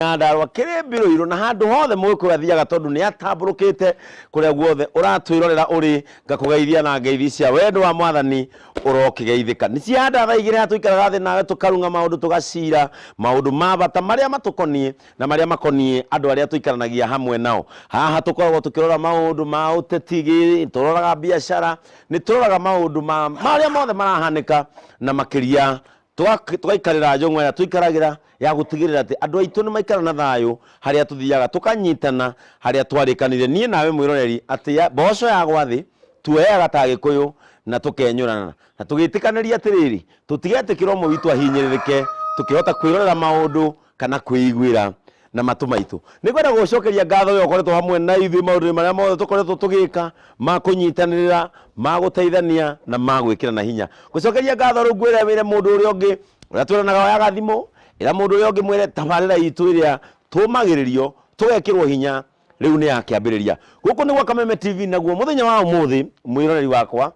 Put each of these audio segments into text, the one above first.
Nyandarua kĩrĩ mbirũirũ na handũ hothe mũgĩkũyũ athiaga tondũ nĩ atambũrũkĩte kũrĩa guothe ũratwĩrorera ũrĩ ngakũgeithia na ngeithi cia wendo wa mwathani ũrokĩgeithĩka. Nĩ cia thaa igĩrĩ haha tũikaraga thĩ nawe tũkarung'a maũndũ tũgacira maũndũ ma bata marĩa matũkoniĩ na marĩa makoniĩ andũ arĩa tũikaranagia hamwe nao. Haha tũkoragwo tũkĩrora maũndũ ma ũteti, tũroraga biacara, nĩ tũroraga maũndũ ma marĩa mothe marahanĩka na makĩria tũgaikarĩra njũng'wa ĩrĩa tũikaragĩra ya gũtigĩrĩra atĩ andũ aitũ nĩ maikara na thayũ harĩa tũthiaga tũkanyitana harĩa twarĩkanire niĩ nawe mwĩroreri atĩ mboco yagwa thĩ tuoyaga ta Gĩkũyũ na tũkenyũrana na tũgĩtĩkanĩria atĩrĩrĩ tũtigetĩkĩra ũmwe witũ ahinyĩrĩrĩke tũkĩhota kwĩrorera maũndũ kana kwĩiguĩra na matũ maitũ. Nĩ ngwenda gũgũcokeria ngatho we ũkoretwo hamwe na ithuĩ maũndũ-inĩ marĩa mothe tũkoretwo tũgĩka ma kũnyitanĩrĩra, ma gũteithania na ma gwĩkĩrana hinya. Ngũcokeria ngatho rĩu ngwĩre wĩre mũndũ ũrĩa ũngĩ ũrĩa twĩranaga oyaga thimũ, ĩra mũndũ ũrĩa ũngĩ mwĩre tabarĩra itũ ĩrĩa tũmagĩrĩrio tũgekĩrwo hinya rĩu nĩ yakĩambĩrĩria. Gũkũ nĩ gwa Kameme TV naguo mũthenya wa ũmũthĩ mwĩroreri wakwa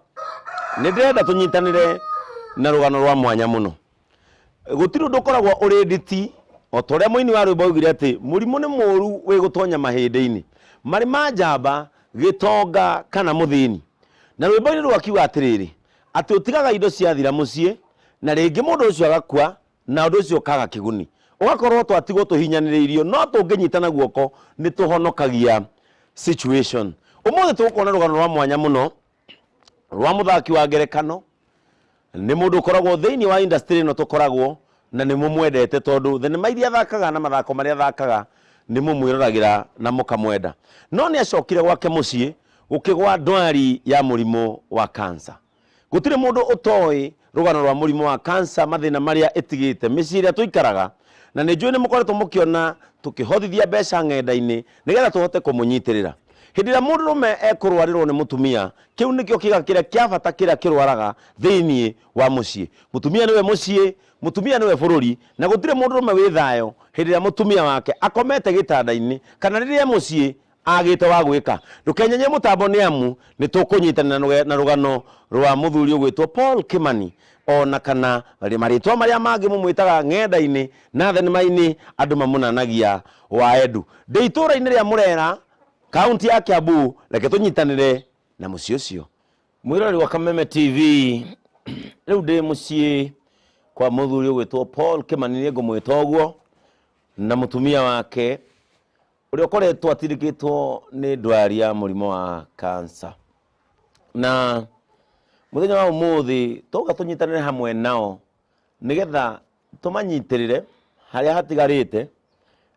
nĩ ndĩrenda tũnyitanĩre na rũgano rwa mwanya mũno. Gũtirĩ ũndũ ũkoragwo ũrĩ nditi o ta ũrĩa mũini wa rwĩmbo augire atĩ mũrimũ nĩ mũru wĩ gũtonya mahĩndĩ-inĩ marĩ ma njamba gĩtonga kana mũthĩni. Na rwĩmbo-inĩ rũu akiuga atĩrĩrĩ atĩ ũtigaga indo ciathira mũciĩ na rĩngĩ mũndũ ũcio agakua na ũndũ ũcio ũkaga kĩguni. Ũgakorwo twatigwo tũhinyanĩrĩirio no tũngĩnyitana guoko nĩ tũhonokagia situation. Ũmũthĩ tũgũkorwo na rũgano rwa mwanya mũno rwa mũthaki wa ngerekano nĩ mũndũ ũkoragwo thĩinĩ wa industry ĩno tũkoragwo na nĩ mũmwendete tondũ thenema iria athakaga na mathako marĩa athakaga nĩ mũmwĩroragĩra na mũkamwenda. No nĩ acokire gwake mũciĩ gũkĩgwa ndwari ya mũrimũ wa cancer. Gũtirĩ mũndũ ũtoĩ rũgano rwa mũrimũ wa cancer, mathĩna marĩa ĩtigĩte mĩciĩ ĩrĩa tũikaraga, na nĩ njũĩ nĩ mũkoretwo mũkĩona tũkĩhothithia mbeca ng'enda-inĩ nĩgetha tũhote kũmũnyitĩrĩra. Hĩndĩ ĩrĩa mũndũrũme ekũrwarĩrwo nĩ mũtumia, kĩu nĩkĩo kĩga kĩrĩa kĩa bata kĩrĩa kĩrwaraga thĩinĩ wa mũciĩ. Mũtumia nĩwe mũciĩ, mũtumia nĩwe bũrũri, na gũtirĩ mũndũrũme wĩ thayũ hĩndĩ ĩrĩa mũtumia wake akomete gĩtanda-inĩ kana rĩrĩa e mũciĩ agĩte wa gwĩka. Ndũkenyenye mũtambo nĩ amu nĩ tũkũnyitanĩra na rũgano rwa mũthuri ũgwĩtwo Paul Kimani ona kana marĩtwa marĩa mangĩ mũmwĩtaga ng'enda-inĩ na thenema-inĩ andũ mamũnanagia wa Edu. Ndĩ itũũra-inĩ rĩa Mũrera, kaunti ya Kiambu, reke tũnyitanĩre na mũciĩ ũcio. Mwĩroreri wa Kameme TV, rĩu ndĩ mũciĩ kwa mũthuri ũgwĩtwo Paul Kimani, nĩ ngũmwĩta ũguo, na mũtumia wake ũrĩa ũkoretwo atindĩkĩtwo nĩ ndwari ya mũrimũ wa cancer. Na mũthenya wa ũmũthĩ twoka tũnyitanĩre hamwe nao nĩgetha tũmanyitĩrĩre harĩa hatigarĩte,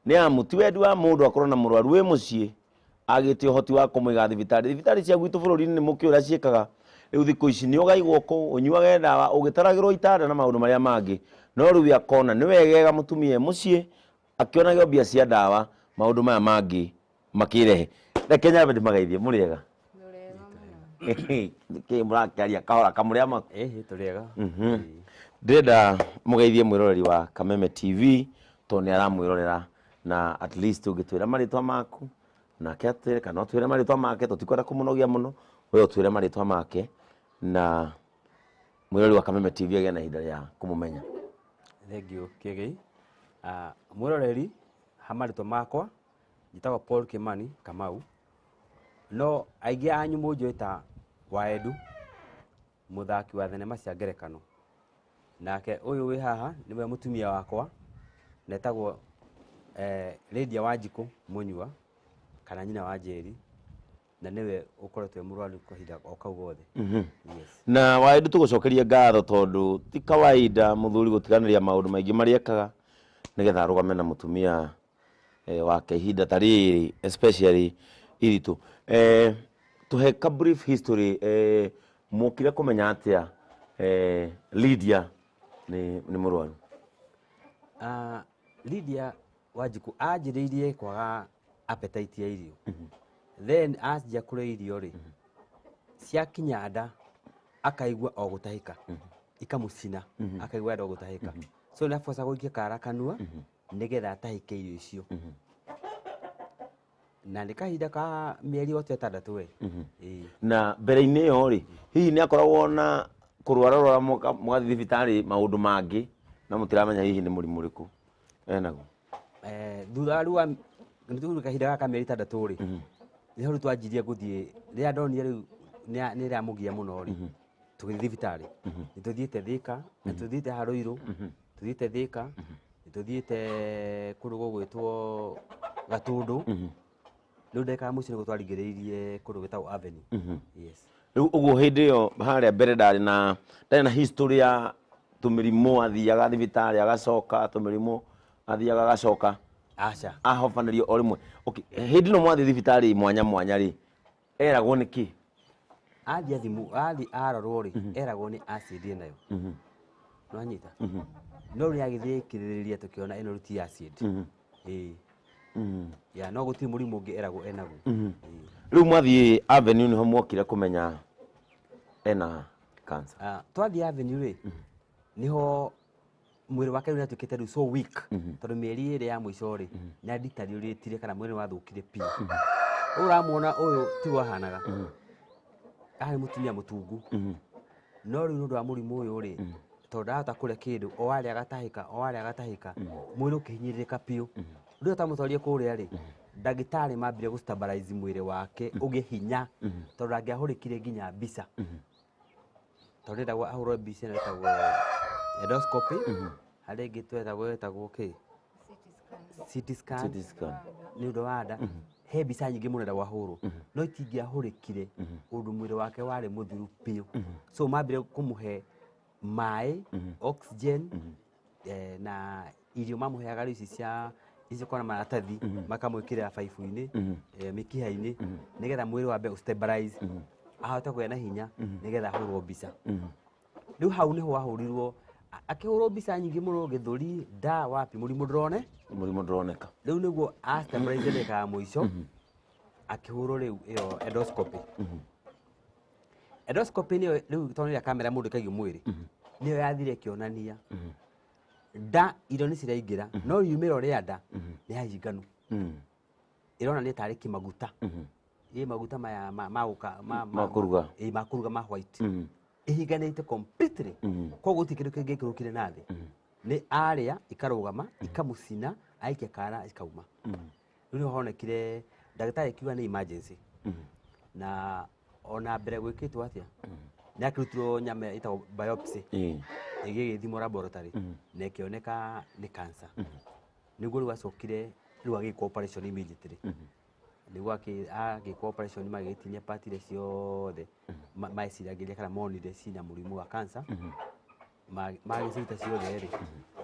nĩ amu ti wendi wa mũndũ akorwo na mũrwaru wĩ mũciĩ agĩte ũhoti wa kũmũiga thibitarĩ. Thibitarĩ cia gwitũ bũrũri-inĩ nĩ mũkĩũĩ ũrĩa ciĩkaga rĩu thikũ ici nĩ ũgaigwo kũu ũnyuage ndawa ũgĩtaragĩrwo itanda na maũndũ marĩa mangĩ, no rĩu akona nĩ wegega mũtumia e mũciĩ akĩonagio mbia cia ndawa maũndũ maya mangĩ makĩrehe. Reke nyambe ndĩmageithie, mũrĩ ega? Nĩkĩ mũrakĩaria kahora kamũrĩ amaku? Ĩhĩ tũrĩ ega. Ndĩrenda mũgeithie mwĩroreri wa Kameme TV tondũ nĩ aramwĩrorera na at least ũngĩtwĩra marĩtwa maku nake atwĩre kana ũtwĩre marĩtwa make, tũtikwenda kũmũnogia mũno, we ũtwĩre marĩtwa make na mwĩroreri wa Kameme TV agĩe na ihinda rĩa kũmũmenya. Thengiũ Kĩgei. Mwĩroreri ha marĩtwa makwa njĩtagwo Paul Kimani Kamau, no aingĩ anyu mũnjũĩ ta Waendu, mũthaki wa thenema cia ngerekano. Nake ũyũ wĩ haha nĩwe mũtumia wakwa na etagwo Lydia Wanjikũ Mũnyua kana nyina wa Njeri, na nĩwe ũkoretwo e mũrwaru kahinda o kau gothe. Yes. Na Waendu tũgũcokerie ngatho tondũ ti kawaida mũthuri gũtiganĩria maũndũ maingĩ marĩa ekaga nĩgetha arũgame na mũtumia wake ihinda ta rĩrĩ especially iritũ. Tũhe ka brief history, mokire kũmenya atĩa Lydia nĩ mũrwaru? Lydia Wanjikũ anjĩrĩirie kwaga appetite ya irio. Then anjia kũrĩa irio rĩ, ciakinya nda akaigua o gũtahĩka, ikamũcina, akaigua enda o gũtahĩka. So nĩ aboca gũikia kara kanua nĩgetha atahĩke irio icio. Na nĩ kahinda ka mĩeri o ta ĩtandatũ we. Ĩĩ. Na mbere-inĩ ĩyo rĩ, hihi nĩ akoragwo na kũrwara rwara mũgathiĩ thibitarĩ maũndũ mangĩ na mũtiramenya hihi nĩ mũrimũ ũrĩkũ enaguo? Thutha rĩu wa nĩ kahinda gaka mĩeri 6 rĩ, nĩho rĩu twanjirie gũthiĩ. Rĩrĩa ndonire rĩu nĩ ĩramũgia mũno rĩ, tũgĩthiĩ thibitarĩ. Nĩ tũthiĩte Thĩka, nĩ tũthiĩte Harũirũ, tũthiĩte Thĩka, nĩ tũthiĩte kũndũ gũgwĩtwo Gatũndũ. Rĩu ndagĩka ya mũico nĩguo twaringĩrĩirie kũndũ gwĩtagwo Avenue. Yes. Rĩu ũguo hĩndĩ ĩyo harĩa mbere ndarĩ na history ya tũmĩrimũ, athiaga thibitarĩ agacoka, tũmĩrimũ athiaga agacoka? Aca. Ahobanĩrio o rĩmwe. Okay, hĩndĩ ĩno mwathiĩ thibitarĩ mwanya mwanya rĩ, eragwo nĩ kĩ? Athiĩ athimũ, athiĩ arorwo rĩ, eragwo nĩ acid ĩnayo. Nĩwanyita? No rĩu agĩthiĩ ĩkĩrĩrĩria tũkĩona ĩno rĩu ti acid. Ĩĩ. Ya no gũtirĩ mũrimũ ũngĩ eragwo enaguo. Ĩĩ. Rĩu mwathiĩ Avenue nĩho mwokire kũmenya ena cancer? Twathiĩ Avenue rĩ, nĩho mwĩrĩ wake rĩu nĩatuĩkĩte rĩu so weak, tondũ mĩeri 2 ya mũico rĩ, nĩ deteriorate kana mwĩrĩ wathũkire biũ. Ũyũ ũramuona ũyũ tiguo ahanaga. Arĩ mũtumia mũtungu. No rĩu nĩ ũndũ wa mũrimũ ũyũ rĩ, tondũ ndarahota kũrĩa kĩndũ, o arĩa agatahĩka, o arĩa agatahĩka, mwĩrĩ ũkĩhinyĩrĩrĩka biũ. Rĩu twamũtwarire kũrĩa rĩ, ndagĩtarĩ mambire gũ stabilize mwĩrĩ wake ũgĩe hinya, tondũ ndangĩahũrĩkire nginya mbica. Tondũ nĩendagwo ahũrwo mbica ĩno ĩtagwo endoscopy, harĩa ĩngĩ twetagwo ĩtagwo kĩ? CT scan. CT scan. Nĩ ũndũ wa nda. He mbica nyingĩ mũno endagwo ahũrwo, no itingĩahũrĩkire ũndũ mwĩrĩ wake warĩ mũthiru biũ. So mambire kũmũhe maĩ, oxygen, na irio mamũheaga rĩu ici cia ici kona maratathi, makamwĩkĩrĩra baibũ-inĩ, mĩkiha-inĩ, nĩgetha mwĩrĩ wambe ũ stabilize, ahote kũgĩa na hinya nĩgetha ahũrwo mbica. Rĩu hau nĩho ahũrirwo, akĩhũrwo mbica nyingĩ mũno, gĩthũri, nda, wapi, mũrimũ ndũrone. Mũrimũ ndũroneka. Rĩu nĩguo a stabilize ndagĩka ya mũico, akĩhũrwo rĩu ĩyo endoscopy. Endoscopy nĩyo rĩu tondũ nĩ kamera mũndũ ĩkaigio mwĩrĩ, nĩyo yathire ĩkĩonania nda irio nĩ ciraingĩra, no riumĩro rĩa nda nĩ hahinganu. Ĩronania tarĩ kĩmaguta, ĩ maguta maya ma gũka Ma kũruga. Ĩ, ma kũruga ma white, ĩhinganĩte completely. Koguo gũtirĩ kĩndũ kĩngĩikũrũkire na thĩ. Nĩ arĩa ikarũgama ikamũcina, aikia kara ikauma. Rĩu nĩho honekire ndagĩtarĩ akiuga nĩ emergency. Na ona mbere gwĩkĩtwo atĩa, nĩ akĩrutirwo nyama ĩtagwo biopsy, ĩgĩgĩthimwo laboratory na ĩkĩoneka nĩ cancer. Nĩguo rĩu acokire rĩu agĩkwo operation immediately. Nĩguo agĩkwo operation, magĩgĩtinia part iria ciothe meciragĩria kana monire cina mũrimũ wa cancer. Magĩciruta ciothe rĩ,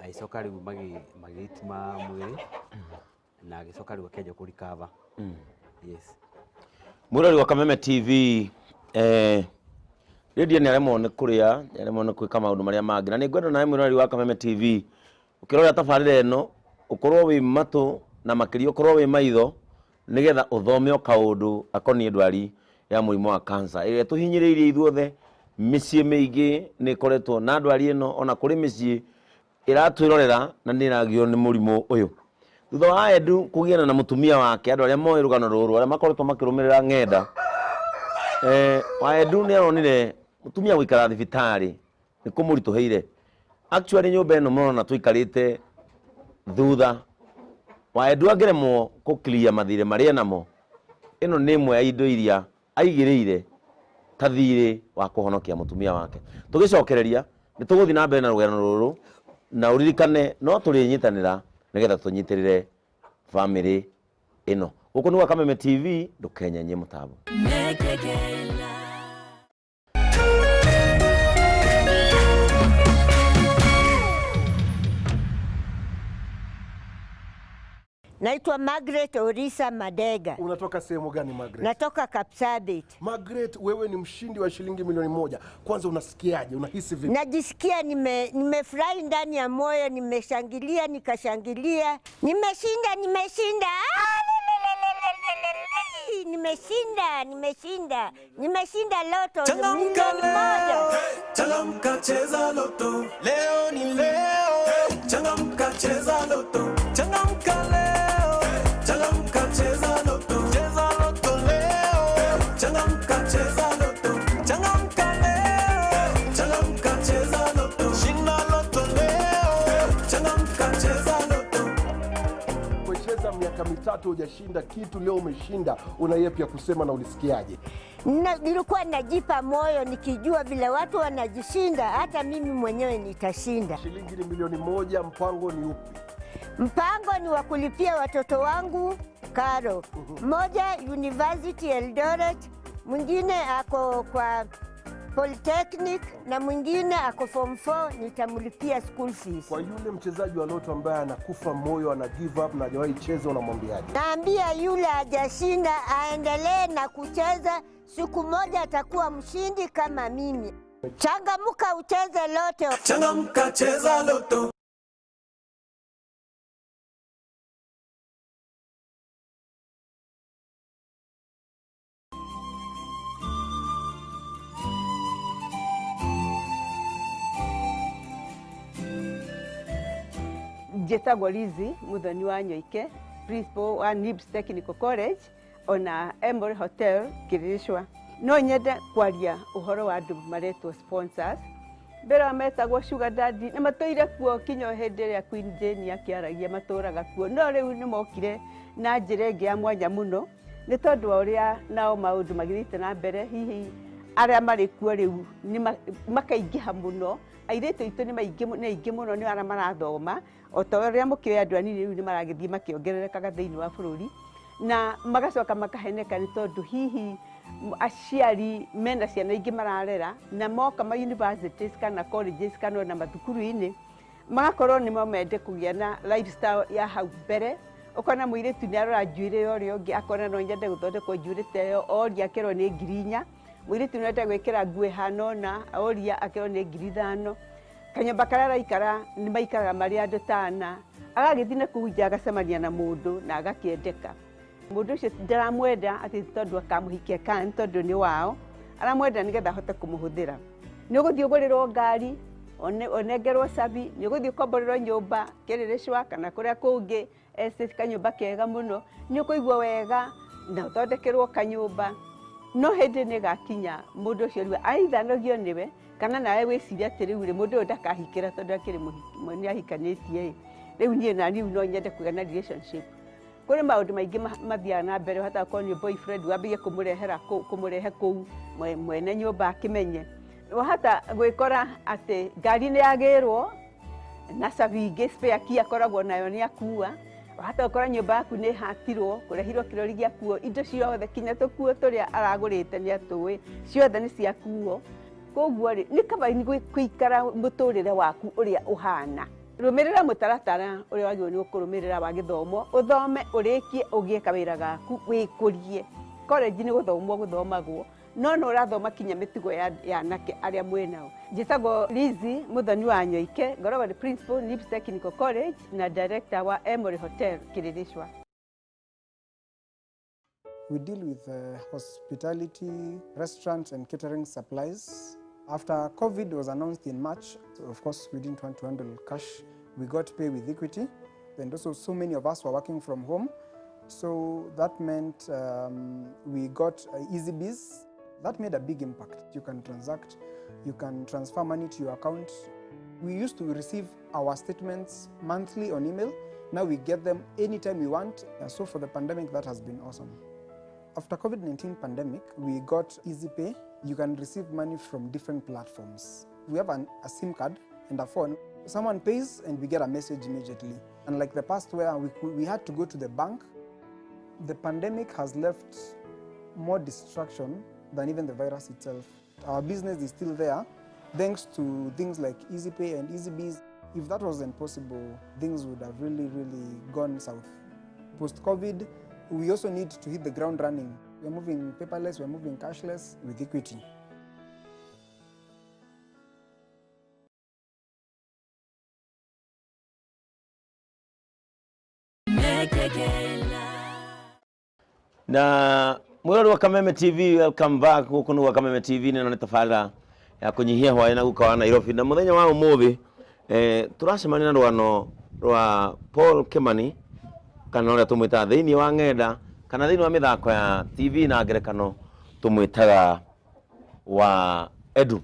agĩcoka rĩu magĩgĩtuma mwĩrĩ na agĩcoka rĩu akĩanjia kũ recover. Yes. Mwĩrori wa Kameme TV, Lydia nĩ aremwo nĩ kũrĩa, nĩ aremwo nĩ gwĩka maũndũ marĩa mangĩ, na nĩ ngwenda nawe mwĩrori wa Kameme TV ũkĩrora tabarĩra ĩno ũkorwo wĩ matũ na makĩria ũkorwo wĩ maitho, nĩgetha ũthome o kaũndũ gakoniĩ ndwari ya mũrimũ wa cancer ĩrĩa tũhinyĩrĩirie ithuothe. Mĩciĩ mĩingĩ nĩ ĩkoretwo na ndwari ĩno, ona kũrĩ mĩciĩ ĩratwĩrorera na nĩ ĩragio nĩ mũrimũ ũyũ. Thutha wa Edu kũgiana na mũtumia wake, andũ arĩa moĩ rũgano rũrũ, arĩa makoretwo makĩrũmĩrĩra ng'enda, wa Edu nĩ aronire mũtumia gũikara thibitarĩ nĩ kũmũritũhĩire. Actually nyũmba ĩno mũrona tũikarĩte thutha wa Edu angĩremwo kũ clear mathirĩ marĩa enamo, ĩno nĩ ĩmwe ya indo iria aigĩrĩire ta thirĩ wa kũhonokia mũtumia wake. Tũgĩcokereria nĩ tũgũthiĩ na mbere na rũgano rũrũ, na ũririkane no tũrĩnyitanĩra nĩgetha tũnyitĩrĩre bamĩrĩ ĩno. Gũkũ nĩ gwa Kameme TV, ndũkenyenyie mũtambo. Naitwa Margaret Orisa Madega. Unatoka sehemu gani, Margaret? Natoka Kapsabet. Margaret, wewe ni mshindi wa shilingi 1,000,000. Kwanza unasikiaje? Unahisi vipi? Najisikia nimefurahi ndani ya moyo, nimeshangilia, nikashangilia. Nimeshinda, nimeshinda. Nimeshinda, nimeshinda. Nimeshinda loto 1,000,000. Changamka, cheza loto. Leo ni leo. Changamka, cheza loto. Changamka leo. Changamka, cheza loto. Cheza loto leo. Changamka, cheza loto. Changamka leo. Changamka, cheza loto. Shinda loto leo. Changamka, cheza loto. Miaka 3 hujashinda kitu, leo umeshinda. Una yepi ya kusema na ulisikiaje? Nilikuwa najipa moyo nikijua vile watu wanajishinda, hata mimi mwenyewe nitashinda. Shilingi ni milioni 1, mpango ni upi? Mpango ni wa kulipia watoto wangu karo. Mmoja University Eldoret, mwingine ako kwa Polytechnic na mwingine ako form 4, nitamlipia school fees. Kwa yule mchezaji wa loto ambaye anakufa moyo, ana give up na hajawahi cheza, unamwambiaje? Naambia yule hajashinda aendelee na kucheza, siku moja atakuwa mshindi kama mimi. Changamuka ucheze loto. Changamka, cheza loto. Njĩtagwo Lizi Muthoni wa Nyoike, principal wa NIBS Technical College ona Emory Hotel Kĩrĩrĩcwa. No nyende kwaria ũhoro wa andũ maretwo sponsors. Mbere wa metagwo sugar daddy na matũire kuo kinya o hĩndĩ ĩrĩa Queen Jane akĩaragia matũraga kuo, no rĩu nĩ mokire na njĩra ĩngĩ ya mwanya mũno nĩ tondũ wa ũrĩa nao maũndũ magĩthiĩte na mbere. Hihi arĩa marĩ kuo rĩu nĩ makaingĩha mũno, airĩtu aitũ nĩ maingĩ nĩ aingĩ mũno nĩ arĩa marathoma, o ta ũrĩa mũkĩoĩ andũ anini rĩu nĩ maragĩthiĩ makĩongererekaga thĩinĩ wa bũrũri, na magacoka makaheneka nĩ tondũ hihi aciari mena ciana ingĩ mararera, na moka ma universities kana colleges kana ona mathukuru-inĩ magakorwo nĩ mende kũgĩa na lifestyle ya hau mbere. Ũkona mũirĩtu nĩ arora njuĩrĩ ya ũrĩa ũngĩ, akona no nyende gũthondekwo njuĩrĩ ta ĩyo, oria akerwo nĩ 4,000. Mũirĩtu nĩ enda gwĩkĩra nguo ĩhana ũna, oria akerwo nĩ 5,000. Kanyũmba karĩa araikara nĩ maikaraga marĩ andũ ta ana, agagĩthiĩ na kũu nja agacemania na mũndũ na agakĩendeka. Mũndũ ũcio ndaramwenda atĩ tondũ akamũhikia kana nĩ tondũ nĩ wao, aramwenda nĩgetha ahote kũmũhũthĩra. Nĩ ũgũthiĩ ũgũrĩrwo ngari, ũnengerwo cabi, nĩ ũgũthiĩ ũkomborerwo nyũmba Kĩrĩrĩcwa kana kũrĩa kũngĩ, estate, kanyũmba kega mũno, nĩ ũkũigua wega na ũthondekerwo kanyũmba. No hĩndĩ nĩ ĩgakinya mũndũ ũcio rĩu either anogio nĩwe kana nawe wĩcirie atĩ rĩu rĩ mũndũ ũyũ ndakahikĩra tondũ akĩrĩ nĩ ahikanĩtie ĩ, rĩu niĩ na niĩ no nyende kũgĩa na relationship. Kũrĩ maũndũ maingĩ mathiaga na mbere, ũhotaga gũkorwo nĩ boyfriend wambĩrĩrie kũmũrehera kũmũrehe kũu mwene nyũmba akĩmenye. Wahota gwĩkora atĩ ngari nĩ yagĩrwo na cabi ingĩ spare key akoragwo nayo nĩ akua. Wahota gũkora nyũmba yaku nĩ ĩhatirwo, kũrehirwo kĩrori gĩakuo, indo ciothe kinya tũkuo tũrĩa aragũrĩte nĩ atũĩ, ciothe nĩ ciakuo. Koguo rĩ, nĩ kaba kũikara mũtũrĩre waku ũrĩa ũhana. Rũmĩrĩra mũtaratara ũrĩa wagĩrĩirwo nĩ kũrũmĩrĩra wa gĩthomo, ũthome, ũrĩkie, ũgĩe kawĩra gaku, wĩkũrie. College nĩ gũthomwo gũthomagwo, no nĩ ũrathoma kinya mĩtugo ya anake arĩa mwĩnao. Njĩtagwo Lizi Muthoni wa Nyoike, ngoragwo nĩ principal NIBS Technical College na director wa Emory Hotel Kĩrĩrĩcwa. We deal with hospitality, restaurants and catering supplies. After COVID was announced in March, so of course we didn't want to handle cash. We got pay with Equity, and also so many of us were working from home. So that meant we got EasyBiz. That made a big impact. You can transact, you can transfer money to your account. We used to receive our statements monthly on email. Now we get them anytime we want. So for the pandemic, that has been awesome. After COVID-19 pandemic, we got EasyPay. You can receive money from different platforms. We have a SIM card and a phone. Someone pays and we get a message immediately. Unlike the past where we had to go to the bank, the pandemic has left more destruction than even the virus itself. Our business is still there thanks to things like EasyPay and EasyBiz. If that wasn't possible, things would have really, really gone south. Post-COVID, we also need to hit the ground running. We're moving paperless, we're moving cashless with Equity. Na mwirori wa Kameme TV, welcome back. Guku nĩ gwa Kameme TV, nĩno nĩ tabarĩra ya kũnyihia hwaĩ na guka wa Nairobi. Na mũthenya wa ũmũthĩ tũracemania na rũgano rwa Paul Kimani, kana ũrĩa tũmwĩtaga thĩinĩ wa ng'enda kana thĩinĩ wa mĩthako ya TV na ngerekano tũmwĩtaga wa Edu.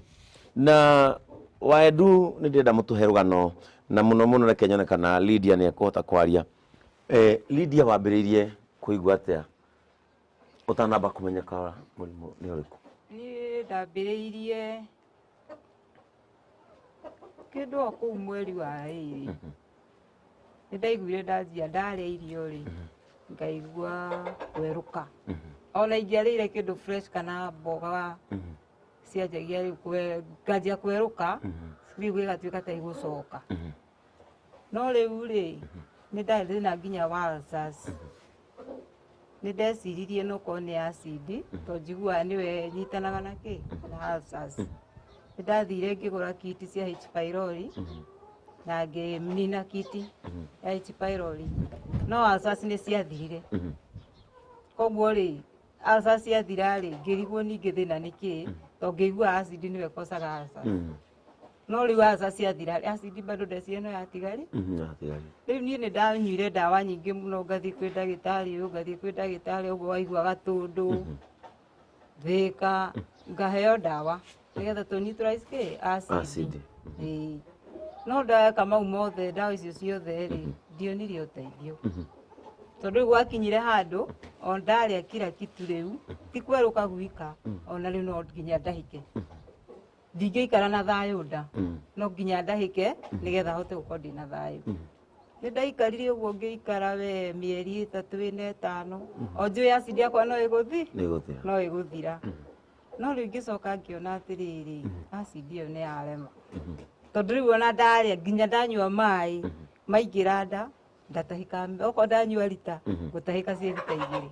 Na wa Edu nĩ ndĩrenda mũtũhe rũgano na mũno mũno reke nyone kana Lydia nĩ ekũhota kwaria. Lydia, wambĩrĩirie kũigua atĩa ũtanamba kũmenyeka mũrimũ nĩ ũrĩkũ? Niĩ ndambĩrĩirie kĩndũ o kũu mweri wa ĩrĩ, nĩ ndaiguire ndanjia ndarĩa irio rĩ, ngaigua kwerũka. Ona ingĩarĩire kĩndũ fresh kana mboga cianjagia rĩu nganjia kwerũka, rĩu gĩgatuĩka ta igũcoka. No rĩu rĩ, nĩ ndarĩ thĩna nginya wa ulcers. Nĩ ndeciririe no korwo nĩ acid, tondũ njiguaga nĩwe nyitanaga na kĩ na ulcers. Nĩ ndathire ngĩgũra kiti cia H pylori na ngĩnina kiti ya H pylori, no ulcers nĩ ciathirire. Koguo rĩ, ulcers ciathira rĩ, ngĩrigwo ningĩ thĩna nĩ kĩ, tondũ ngĩigua acid nĩwe ĩkocaga ulcers. No rĩu ulcers ciathira, acid bado ndeciria no yatigari. Rĩu niĩ nĩ ndanyuire ndawa nyingĩ mũno, ngathiĩ kwĩ ndagĩtarĩ ũyũ, ngathiĩ kwĩ ndagĩtarĩ ũguo, waigua Gatũndũ, Thĩka, ngaheo ndawa nĩgetha tũ neutralize kĩ acid. Acid. Ĩĩ. No ndeka mau mothe, ndawa icio ciothe rĩ, ndionire ũteithio, tondũ rĩu gwakinyire handũ o ndarĩa kila kitu, rĩu ti kwerũka gwika, ona rĩu no nginya ndahike. Ndingĩikara na thayũ nda, no nginya ndahĩke nĩgetha hote gũkorwo ndĩna thayũ. Nĩ ndaikarire ũguo, ngĩikara we mĩeri 3, 4, 5, o njũĩ acid yakwa no ĩgũthi Nĩ ĩgũthira. No ĩgũthira. No rĩu ngĩcoka ngĩona atĩrĩrĩ, acid ĩyo nĩ yarema, tondũ rĩu ona ndarĩa nginya ndanyua maĩ maingĩra nda, ndatahĩka. Okorwo ndanyua rita, ngũtahĩka ciĩ rita 2.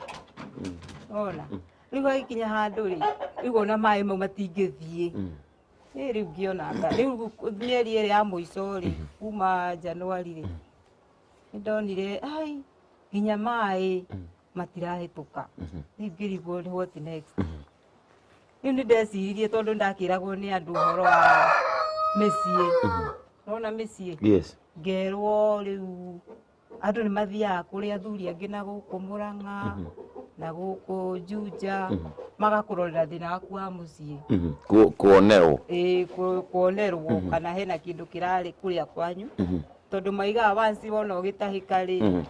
Ona rĩu hagĩkinya handũ rĩ, rĩu ona maĩ mau matingĩthiĩ. Ĩ rĩu ngĩona nga rĩu mĩeri ĩrĩ ya mũico rĩ, kuma Januari rĩ, nĩ ndonire ai nginya maĩ matirahĩtũka. Rĩu ngĩrigwo nĩ what next. Rĩu nĩ ndeciririe, tondũ ndakĩragwo nĩ andũ ũhoro wa mĩciĩ, nona mĩciĩ, ngerwo rĩu andũ nĩ mathiaga kũrĩ athuri angĩ na gũkũ Mũrang'a na gũkũ Juja, magakũrorera thĩna waku wa mũciĩ. Kuonerwo. Ĩĩ, kuonerwo kana hena kĩndũ kĩrarĩ kũrĩa kwanyu, tondũ maigaga once wona ũgĩtahĩka rĩ,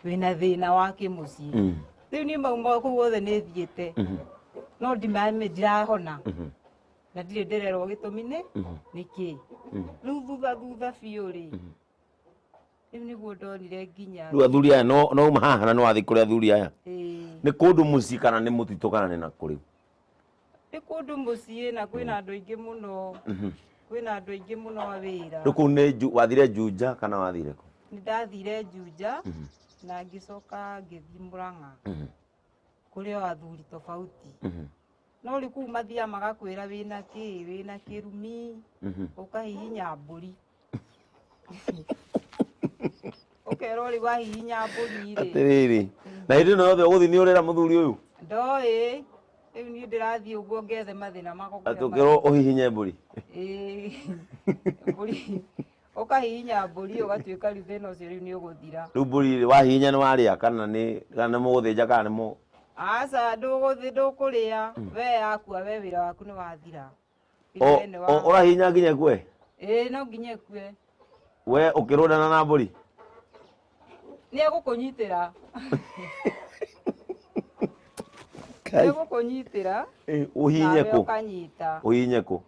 wĩna thĩna wa kĩmũciĩ. Rĩu niĩ mau kũu guothe nĩ thiĩte, no ndirahona na ndirĩ ndĩrerwo gĩtũmi nĩ kĩ. Rĩu thutha thutha biũ rĩ, rĩu nĩguo ndonire nginya Rĩu athuri aya no uma haha na nĩ wathiĩ kũrĩ athuri aya? Ĩĩ. Nĩ kũndũ mũciĩ kana nĩ mũtitũ kana nĩ nakũ rĩu? Nĩ kũndũ mũciĩ, na kwĩna andũ aingĩ mũno, kwĩna andũ aingĩ mũno a wĩra. Rĩu kũu nĩ wathire Juja kana wathire kũ? Nĩ ndathire Juja na ngĩcoka ngĩthiĩ Mũrang'a kũrĩ o athuri tofauti. No rĩu kũu mathiaga magakwĩra wĩna kĩ, wĩna kĩrumi, ũkahihinya mbũri, ũkerwo rĩu wahihinya mbũri rĩ. Atĩrĩrĩ, na hĩndĩ ĩno yothe ũgũthiĩ nĩ ũrera mũthuri ũyũ? Ndoĩ, rĩu niĩ ndĩrathiĩ ũguo ngethe mathĩna makwa kũrĩa. Atĩ ũkĩrwo ũhihinye mbũri? Ĩĩ, mbũri, ũkahihinya mbũri, ũgatuĩka rĩu thĩna ũcio rĩu nĩ ũgũthira. Rĩu mbũri rĩ, wahihinya nĩ warĩa kana nĩ mũgũthĩnja kana nĩ mũ Aca, ndũgũthĩ, ndũkũrĩa we, yakua we wĩra waku nĩ wathira. We nĩ Ũrahihinya nginya ĩkue? Ĩĩ, no nginya ĩkue. We ũkĩrũndana na mbũri? Nĩ egũkũnyitĩra, Kai. egũkũnyitĩra. Ĩ, ũhihinye Nawe kũ? ũkanyita. Ũhihinye kũ?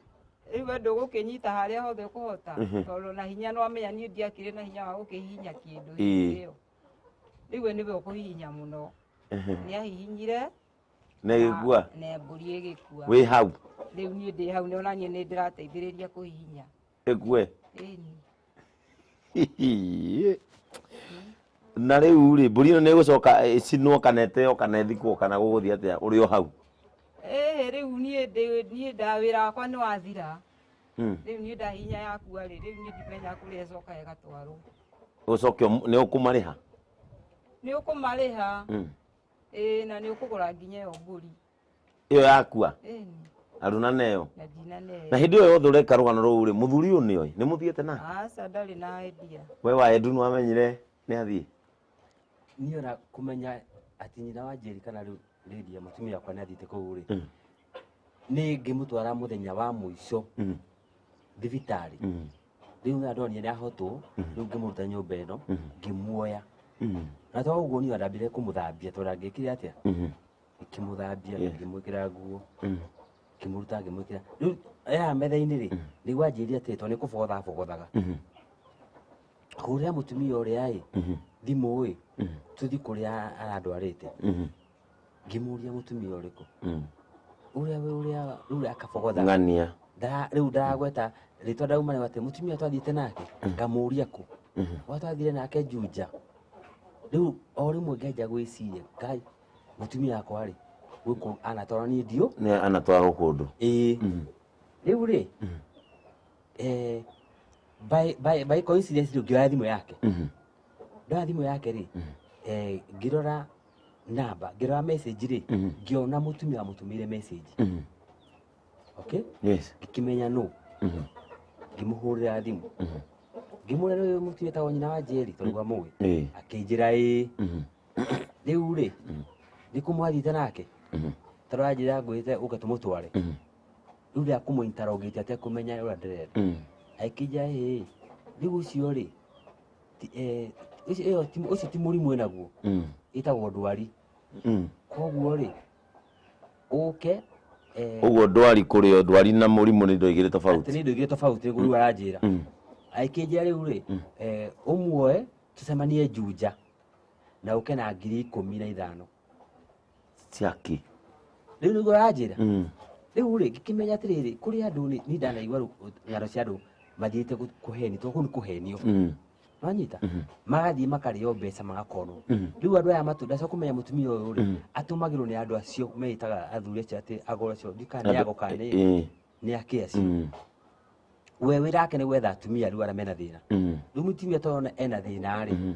Rĩu we ndũgũkĩnyita harĩa hothe ũkũhota, tondũ na hinya no amenya niĩ ndiakĩrĩ na hinya wa gũkĩhihinya kĩndũ hĩndĩ ĩyo. Rĩu we nĩwe ũkũhihinya mũno. Nĩ ahihinyire Na ĩgĩkua? Na mbũri ĩgĩkua. Wĩ hau? Rĩu niĩ ndĩ hau, nĩ ona niĩ nĩ ndĩrateithĩrĩria kũhihinya. Ĩkue? Ĩni. Na rĩu rĩ, mbũri ĩno nĩ ĩgũcoka ĩcinwo kana ĩteo kana ĩthikwo kana gũgũthiĩ atĩa ũrĩ o hau? Ĩhĩ, rĩu niĩ niĩ nda wĩra wakwa nĩ wathira. Rĩu niĩ ndahihinya yakua rĩ, rĩu niĩ ndimenya kũrĩa ĩcoka ĩgatwarwo. Ũcoke nĩ ũkũmarĩha? Nĩ ũkũmarĩha. Ĩĩ, na nĩ ũkũgũra nginya ĩyo mbũri. Ĩyo yakua? Ĩni. Aruna neyo? Na ndinaneyo. Na hĩndĩ ĩyo yothe ũreka rũgano rũu rĩ, mũthuri ũyũ nĩoĩ nĩ mũthiĩte nake? Aca, ndarĩ na idea. We wa Edu nĩ wamenyire nĩ athiĩ? Niĩ ona kũmenya atĩ nyina wa Njeri kana rĩu Lydia mũtumia wakwa nĩ athiĩte kũu rĩ, nĩ ngĩmũtwara mũthenya wa mũico thibitarĩ. Rĩu na ndonire nĩ ahotwo, rĩu ngĩmũruta nyũmba ĩno, ngĩmuoya. Na to ũguo niĩ ndambire kũmũthambia tondũ angĩkire atĩa, ngĩkĩmũthambia, ngĩmwĩkĩra nguo, ngĩmũruta, ngĩmwĩkĩra rĩu haha metha-inĩ rĩ, nĩguo anjĩrire atĩrĩ, tondũ nĩ kũbogotha abogothaga, hũrĩra mũtumia ũrĩa ĩ thimũ ĩ, tũthiĩ kũrĩa arandwarĩte. Ngĩmũria mũtumia ũrĩkũ, ũrĩa we ũrĩa rĩu akabogotha. Ng'ania. Rĩu ndaragweta rĩtwa, ndauma rĩu atĩ mũtumia twathiĩte nake, ngamũria kũ wa twathire nake Juja. Rĩu o rĩmwe ngenja gwĩciria, Ngai, mũtumia wakwa rĩ gwĩkũ anatwara niĩ ndiũ Nĩ anatwarwo kũndũ. Ĩĩ, rĩu rĩ by coincidence rĩu ngĩoya thimũ yake, ndoya thimũ yake rĩ, ngĩrora namba, ngĩrora message rĩ, ngĩona mũtumia wamũtũmĩire message. Okay. Ngĩkĩmenya nũ, ngĩmũhũrĩra thimũ, ngĩmũra rĩu mũtumia etagwo nyina wa Njeri tondũ gwa mũĩ. Akĩnjĩra ĩĩ. Rĩu rĩ nĩ kũ mwathiĩte nake, tondũ anjĩra ngwĩte ũke tũmũtware. Rĩu rĩa kũmũ-interrogate atekũmenya ũrĩa ndĩrenda, akĩnjĩra ĩĩ, rĩu ũcio rĩ ũcio ti mũrimũ ĩnaguo, ĩtagwo ndwari. Koguo rĩ ũke Ũguo ndwari kũrĩ o ndwari na mũrimũ nĩ indo igĩrĩ atĩ tofauti. Nĩ indo igĩrĩ tofauti, nĩguo rĩu aranjĩra. Akĩnjĩra rĩu rĩ ũmuoe tũcemanie Juja na ũke na 15,000. Ciaki. Rĩu nĩguo aranjĩra. Rĩu rĩ ngĩkĩmenya atĩrĩrĩ, kũrĩ andũ nĩ ndanaigua rĩu ng'ano cia andũ mathiĩte kũhenio, tondũ kũu nĩ kũhenio. Wanyita, magathiĩ makarĩo mbeca, magakonwo. Rĩu andũ aya ndacoka kũmenya mũtumia ũyũ rĩ atũmagĩrwo nĩ andũ acio meĩtaga athuri acio, atĩ agũra acio ndikana nĩ ago kana nĩ akĩ acio. We wĩra wake nĩ gwetha atumia rĩu arĩa mena thĩna. Rĩu mũtumia tondũ ena thĩna rĩ,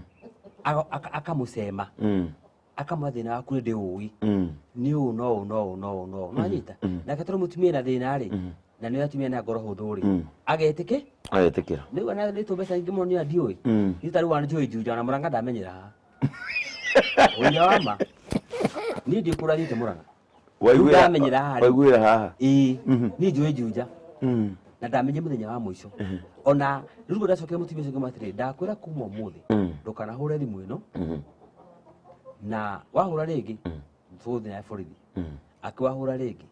akamũcema, akamwĩra thĩna waku nĩ ndĩũĩ, nĩ ũũ no ũũ no ũũ no ũũ no ũũ, nĩwanyita? Nake tondũ mũtumia ena thĩna rĩ, na nĩ atumia na ngoro hũthũ rĩ, agetĩkĩ. Agetĩkĩra. Rĩu ona nĩ mbeca nyingĩ mũno niĩ ndiũĩ. Niĩ ta rĩu ona njũĩ Juja, ona Mũrang'a ndamenyera haha, ũira wa ma niĩ ndiĩ kũrĩa thiĩte Mũrang'a. Rĩu ndamenyera haha rĩ. Waiguĩra haha. Ĩĩ, niĩ njũĩ Juja na ndamenye mũthenya wa mũico. Ona rĩu nĩguo ndacokire mũtumia ũcio ngĩmwĩra atĩrĩ, ndakwĩra kuma ũmũthĩ ndũkanahũre thimũ ĩno, na wahũra rĩngĩ tũgũthiĩ nawe borithi. Akĩwahũra rĩngĩ,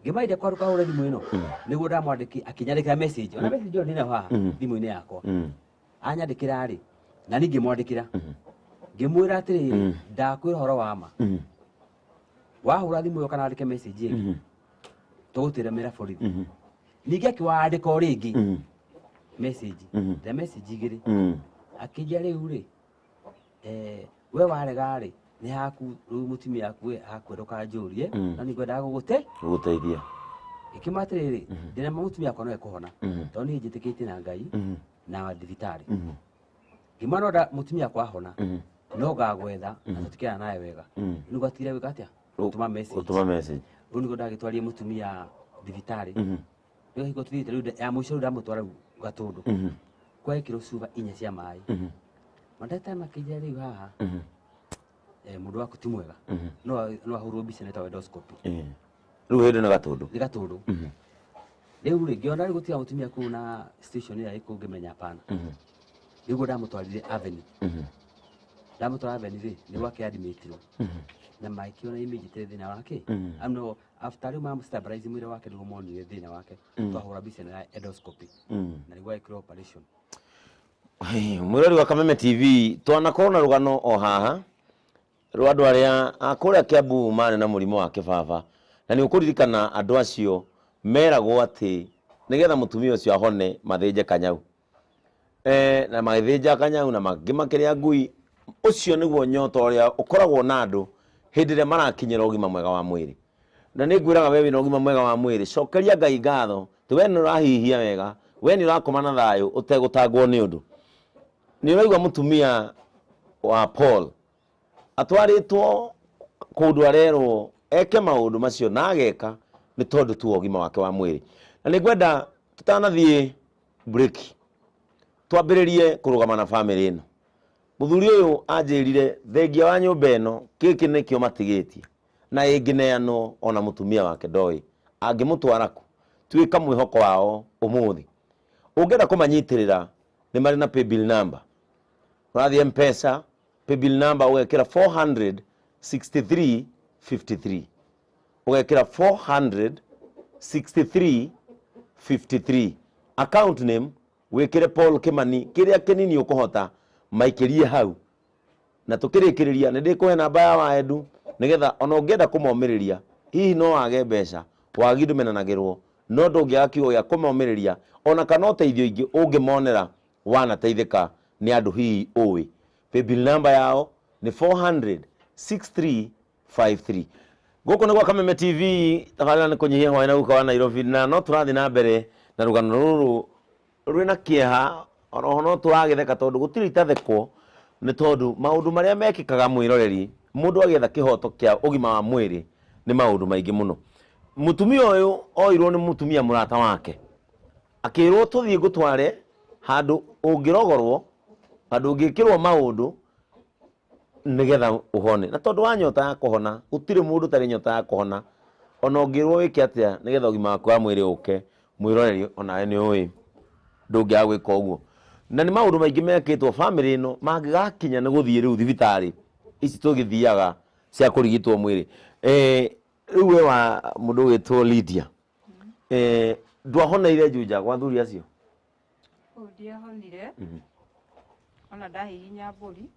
ngĩmainda kwa ndũkahũre thimũ ĩno, nĩguo ndamwandĩki, akĩnyandĩkĩra message. Ona message ĩyo ndĩnayo haha thimũ-inĩ yakwa. Anyandĩkĩra rĩ, na niĩ ngĩmwandĩkĩra, ngĩmwĩra atĩrĩrĩ, ndakwĩra ũhoro wa ma, wahũra thimũ ĩyo kana wandĩke message ĩngĩ, tũgũtĩra borithi. Ningĩ akĩwandĩka o rĩngĩ message, ndĩ message igĩrĩ. Akĩnjia rĩu rĩ we warega rĩ, nĩ haku rĩu mũtumia waku akwĩra ũkanjũrie. No nĩ ngwendaga gũgũte Gũgũteithia. Ngĩkĩmwĩra atĩrĩrĩ, ndĩna ma mũtumia wakwa no ekũhona, tondũ niĩ njĩtĩkĩtie na Ngai na thibitarĩ. Ngĩmwĩra no mũtumia wakwa ahona no ngagwetha na tũtikĩana nawe wega. Rĩu atigire gwĩka atĩa, gũtũma message. Gũtũma message. Rĩu nĩguo ndagĩtwarire mũtumia thibitarĩ. Rĩu hingo tũthiĩte rĩu ya mũico, rĩu ndamũtwara rĩu Gatũndũ, kwekĩrwo cuba inya cia maĩ. Mandagĩtarĩ makĩnjĩra rĩu haha mũndũ waku ti mwega, no ahũrwo mbica nĩtagwo endoscopy. Rĩu hĩndĩ nĩ Gatũndũ. Nĩ Gatũndũ. Rĩu rĩ ngĩona rĩu gũtiga mũtumia kũu na station ĩrĩa ĩkũ, ngĩmenya hapana. Nĩguo ndamũtwarire Avenue. Ndamũtwara Avenue rĩ, nĩguo akĩadmitirwo na magĩkĩona image ĩtarĩ thĩna wake. Ano after rĩu mam stabilize mwĩrĩ wake, nĩguo monire thĩna wake, twahũra mbica ĩno ya endoscopy na nĩguo agĩkĩrwo operation. Hey, mwĩrori wa Kameme TV, twanakorwo na rũgano o haha rwa andũ arĩa a kũrĩa Kiambu marĩ na mũrimũ wa kĩbaba, na nĩ ũkũririkana andũ acio meragwo atĩ nĩgetha mũtumia ũcio ahone mathĩnje kanyau, na magĩthĩnja kanyau na mangĩ makĩrĩa ngui. Ũcio nĩguo nyota ũrĩa ũkoragwo na andũ hĩndĩ ĩrĩa marakinyĩra ũgima mwega wa mwĩrĩ. Na nĩ ngwĩraga we wĩna ũgima mwega wa mwĩrĩ, cokeria Ngai ngatho tĩ we nĩ ũrahihia wega, we nĩ ũrakoma na thayũ ũtegũtangwo nĩ ũndũ. Nĩ ũraigua mũtumia wa Paul atwarĩtwo kũndũ arerwo eke maũndũ macio na ageka nĩ tondũ tu wa ũgima wake wa mwĩrĩ. Na nĩ ngwenda tũtanathiĩ break twambĩrĩrie kũrũgama na bamĩrĩ ĩno. Mũthuri ũyũ anjĩrire thengia wa nyũmba ĩno, gĩkĩ nĩkĩo matigĩtie, na ĩngĩneanwo ona mũtumia wake ndoĩ angĩmũtwara kũ. Tuĩka mwĩhoko wao ũmũthĩ. Ũngĩenda kũmanyitĩrĩra, nĩ marĩ na paybill number, ũrathiĩ Mpesa. Paybill number ũgekĩra 463 53, ũgekĩra 463 53. Account name wĩkĩre Paul Kimani, kĩrĩa kĩnini ũkũhota maikĩrie hau. Na tũkĩrĩkĩrĩria nĩ ndĩkũhe namba ya Waendu nĩgetha ona ũngĩenda kũmomĩrĩria, hihi no wage mbeca, wagi ndũmenanagĩrwo, no ndũngĩaga kiugo gĩa kũmomĩrĩria ona kana ũteithio ingĩ ũngĩmonera wanateithĩka nĩ andũ hihi ũĩ. Paybill number yao nĩ 4006353. Gũkũ nĩ gwa Kameme TV, tabarĩra nĩ kũnyihia hwaĩ na guka wa Nairobi, na no tũrathiĩ na mbere na rũgano rũrũ rwĩna kĩeha, oroho no tũragĩtheka tondũ gũtirĩ itathekwo, nĩ tondũ maũndũ marĩa mekĩkaga mwĩroreri mũndũ agĩetha kĩhoto kĩa ũgima wa mwĩrĩ nĩ maũndũ maingĩ mũno. Mũtumia ũyũ oirwo nĩ mũtumia mũrata wake, akĩrwo tũthiĩ ngũtware handũ ũngĩrogorwo, handũ ũngĩkĩrwo maũndũ nĩgetha ũhone. Na tondũ wa nyota ya kũhona, gũtirĩ mũndũ ũtarĩ nyota ya kũhona, ona ũngĩrwo wĩke atĩa nĩgetha ũgima waku wa mwĩrĩ ũke, mwĩroreri onawe nĩ ũĩ ndũngĩaga gwĩka ũguo. Na nĩ maũndũ maingĩ mekĩtwo bamĩrĩ ĩno mangĩgakinya nĩ gũthiĩ rĩu thibitarĩ ici tũgĩthiaga cia kũrigitwo mwĩrĩ. Rĩu we wa mũndũ ũgwĩtwo Lydia, ndwahoneire Juja gwa athuri acio? Kũu ndiahonire, ona ndahihinya mbũri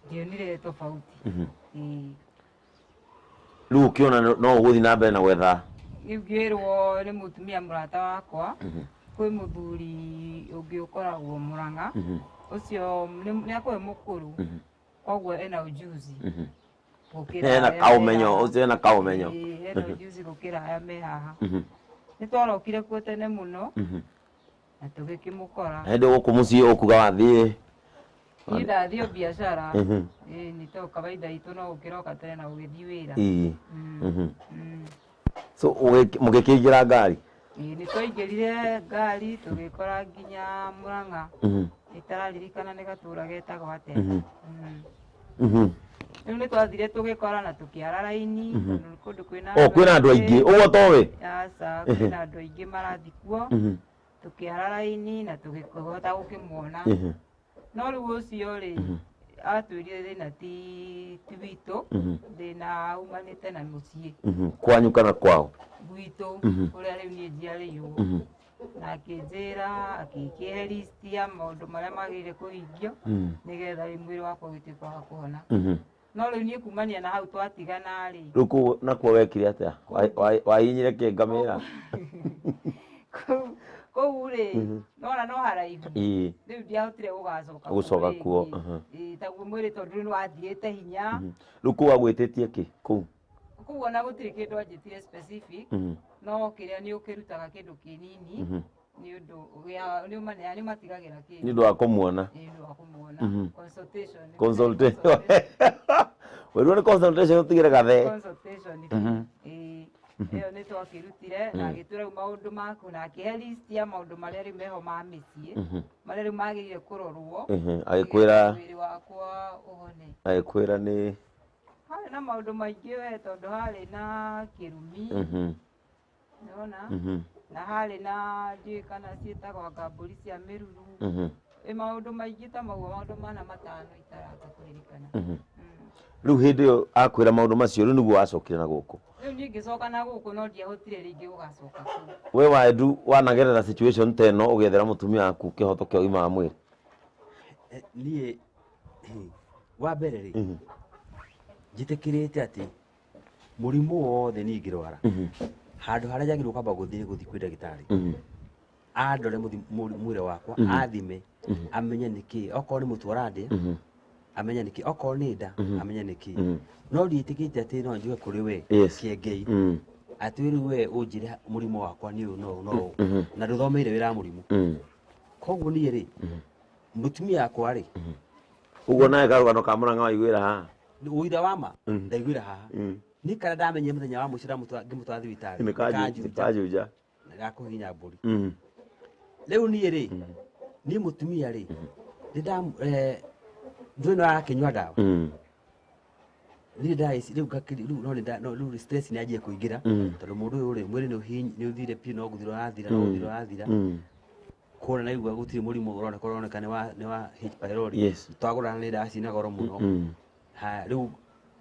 ndionire tofauti. Ĩĩ. Rĩu ũkĩona no ũgũthiĩ na mbere na gwetha? Rĩu ngĩrwo nĩ mũtumia mũrata wakwa kwĩ mũthuri ũngĩ ũkoragwo Mũrang'a, ũcio nĩ akoragwo mũkũrũ, koguo ena ujuzi gũkĩra Ena aya me kaũmenyo, haha. ũcio ena kaũmenyo. Ĩĩ, ena ujuzi gũkĩra aya me haha. Nĩ twarokire kuo tene mũno na tũgĩkĩmũkora. Hĩndĩ gũkũ mũciĩ ũkuga wathiĩ? Niĩ ndathiĩ o biacara. Ĩĩ, nĩ to kawaida itũ no gũkĩroka tene na gũgĩthiĩ wĩra. So mũgĩkĩingĩra ngari? Ĩĩ, nĩ twaingĩrire ngari tũgĩkora nginya Mũrang'a. Itararirikana nĩ gatũra getagwo atĩa. Rĩu nĩ twathire tũgĩkora na tũkĩara raini, tondũ nĩ kũndũ kwĩna O kwĩna andũ aingĩ ũguo toĩ? Aca, kwĩna andũ aingĩ marathiĩ kuo. Tũkĩara raini na tũgĩkĩhota gũkĩmuona. No rĩu ũcio rĩ, atwĩrire thĩna ti witũ, thĩna umanĩte na mũciĩ. Kwanyu kana kwao? Gwitũ, kũrĩa rĩu niĩ njiarĩirwo. Na akĩnjĩra, akĩkĩhe list ya maũndũ marĩa magĩrĩire kũhingio nĩgetha rĩu mwĩrĩ wakwa ũgĩtuĩke wa kũhona. No rĩu niĩ kumania na hau twatigana rĩ. Rĩu kũu nakuo wekire atĩa? Wahihinyire kĩ ngamĩra? Kũu rĩ, nona no haraihu. Rĩu ndiahotire gũgacoka Gũcoka kuo. Ĩĩ, taguo mwĩrĩ tondũ rĩu nĩwathirĩte hinya. Rĩu kũu agwĩtĩtie kĩ kũu? Kũu ona gũtirĩ kĩndũ anjĩtire specific, no kĩrĩa nĩ ũkĩrutaga kĩndũ kĩnini nĩ ũndũ nĩ ũmatigagĩra kĩndũ. Nĩ ũndũ wa kũmuona. Nĩ ũndũ wa kũmuona. Consultation. Consultation. Wĩrwo nĩ consultation ũtigĩre gathe. Consultation. Ĩĩ, ĩyo nĩ twakĩrutire na agĩtwĩra rĩu maũndũ maku na akĩhe list ya maũndũ marĩa rĩu meho ma mĩciĩ, marĩa rĩu magĩrĩire kũrorwo. Agĩkwĩra mwĩrĩ wakwa ũhone. Agĩkwĩra nĩ harĩ na maũndũ maingĩ we, tondũ harĩ na kĩrumi, nĩwona, na harĩ na ndiũĩ kana ciĩtagwo anga mbũri cia mĩruru. Ĩ maũndũ maingĩ ta mau, maũndũ mana matano itarahota kũririkana. Rĩu hĩndĩ ĩyo akwĩra maũndũ macio, rĩu nĩguo wacokire na gũkũ? Rĩu niĩ ngĩcoka na gũkũ, no ndiahotire rĩngĩ gũgacoka kũu. We Waendu wanagerera situation ta ĩno ũgĩethera mũtumia waku kĩhoto kĩa ũgima wa mwĩrĩ? Niĩ wa mbere rĩ, njĩtĩkĩrĩte atĩ mũrimũ wothe niĩ ingĩrwara, handũ harĩa njagĩrĩirwo kwamba gũthiĩ nĩ gũthiĩ kwĩ ndagĩtarĩ, andore mwĩrĩ wakwa, athime, amenye nĩkĩ, okorwo nĩ mũtwe ũrandĩa amenye nĩkĩ, okorwo nĩ nda amenye nĩkĩ. No ndiĩtĩkĩte atĩ no njuge kũrĩ we Kĩengei atĩ rĩu we ũnjĩre mũrimũ wakwa nĩ ũyũ no no na ndũthomeire wĩra wa mũrimũ. Koguo niĩ rĩ, mũtumia wakwa rĩ, Ũguo nawe karũgano ka Mũrang'a waiguĩra haha? Ũira wa ma ndaiguĩra haha. Nĩ kana ndamenyire mũthenya wa mũico ngĩmũtwara thibitarĩ Nĩ Kanjuja. Na gakũhihinya mbũri. Rĩu niĩ rĩ, niĩ mũtumia rĩ, nĩ nda ndũĩ no arakĩnyua ndawa. Niĩ ndawa ici rĩu ngakĩri rĩu no nĩ no rĩu stress nĩ yanjia kũingĩra, tondũ mũndũ ũyũ rĩ, mwĩrĩ nĩ ũthire biũ, no gũthira ũrathira, no gũthira ũrathira. Kũrĩa naigua gũtirĩ mũrimũ ũroneka ũroneka nĩ wa H pylori. Twagũrana nĩ ndawa cina goro mũno. Haya, rĩu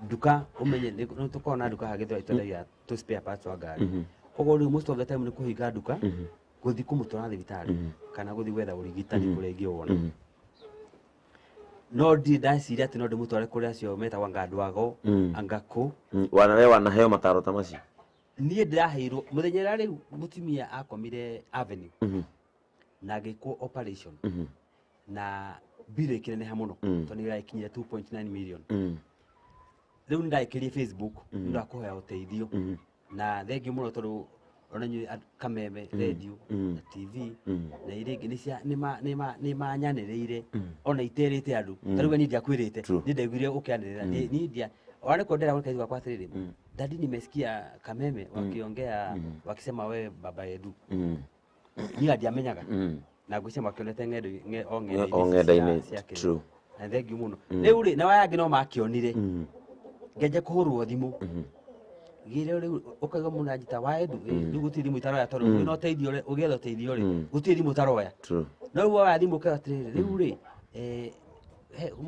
nduka ũmenye nĩ tũkoragwo na nduka haha Gĩthũrai twendagia tũ spare parts wa ngari. Koguo rĩu most of the time nĩ kũhinga nduka, gũthiĩ kũmũtwara thibitarĩ kana gũthiĩ gwetha ũrigitani kũrĩa ingĩwona. No ndirĩ ndaciria atĩ no ndĩmũtware kũrĩa acio metagwo anga andũ ago, anga kũ. Wana we wanaheo mataro ta macio? Niĩ ndĩraheirwo mũthenya ũrĩa rĩu mũtumia akomire Avenue na ngĩkwo operation na bill ĩkĩneneha mũno, tondũ nĩ ĩrakinyire 2.9 million. Rĩu nĩ ndagĩkĩrie Facebook nĩ ũndũ wa kũhoya ũteithio, na thengiũ mũno tondũ ona inyuĩ Kameme radio na TV na iria ingĩ nĩ manyanĩrĩire ona iterĩte andũ. Ta rĩu we niĩ ndiakwĩrĩte. Niĩ ndaiguire ũkĩanĩrĩra. Niĩ ndia ona nĩkuo ndĩra kairĩtu gakwa atĩrĩrĩ, "Daddy, nimesikia Kameme wakiongea wakisema we baba Edu." Niĩ ndiamenyaga na ngwĩciria makĩonete o ng'enda-inĩ O ici ng'enda-inĩ, cia kĩrĩa. Na thengiũ mũno. Rĩu rĩ, na aya angĩ no makĩonire ngenja kũhũrwo thimũ gĩrĩ rĩu ũkaigua mũndũ anjĩta wa Edu, rĩu gũtirĩ thimũ itaroya tondũ wĩna ũteithio rĩ, ũgĩetha ũteithio rĩ, gũtirĩ thimũ ũtaroya. No rĩu woya thimũ ũkauga atĩrĩrĩ, rĩu rĩ,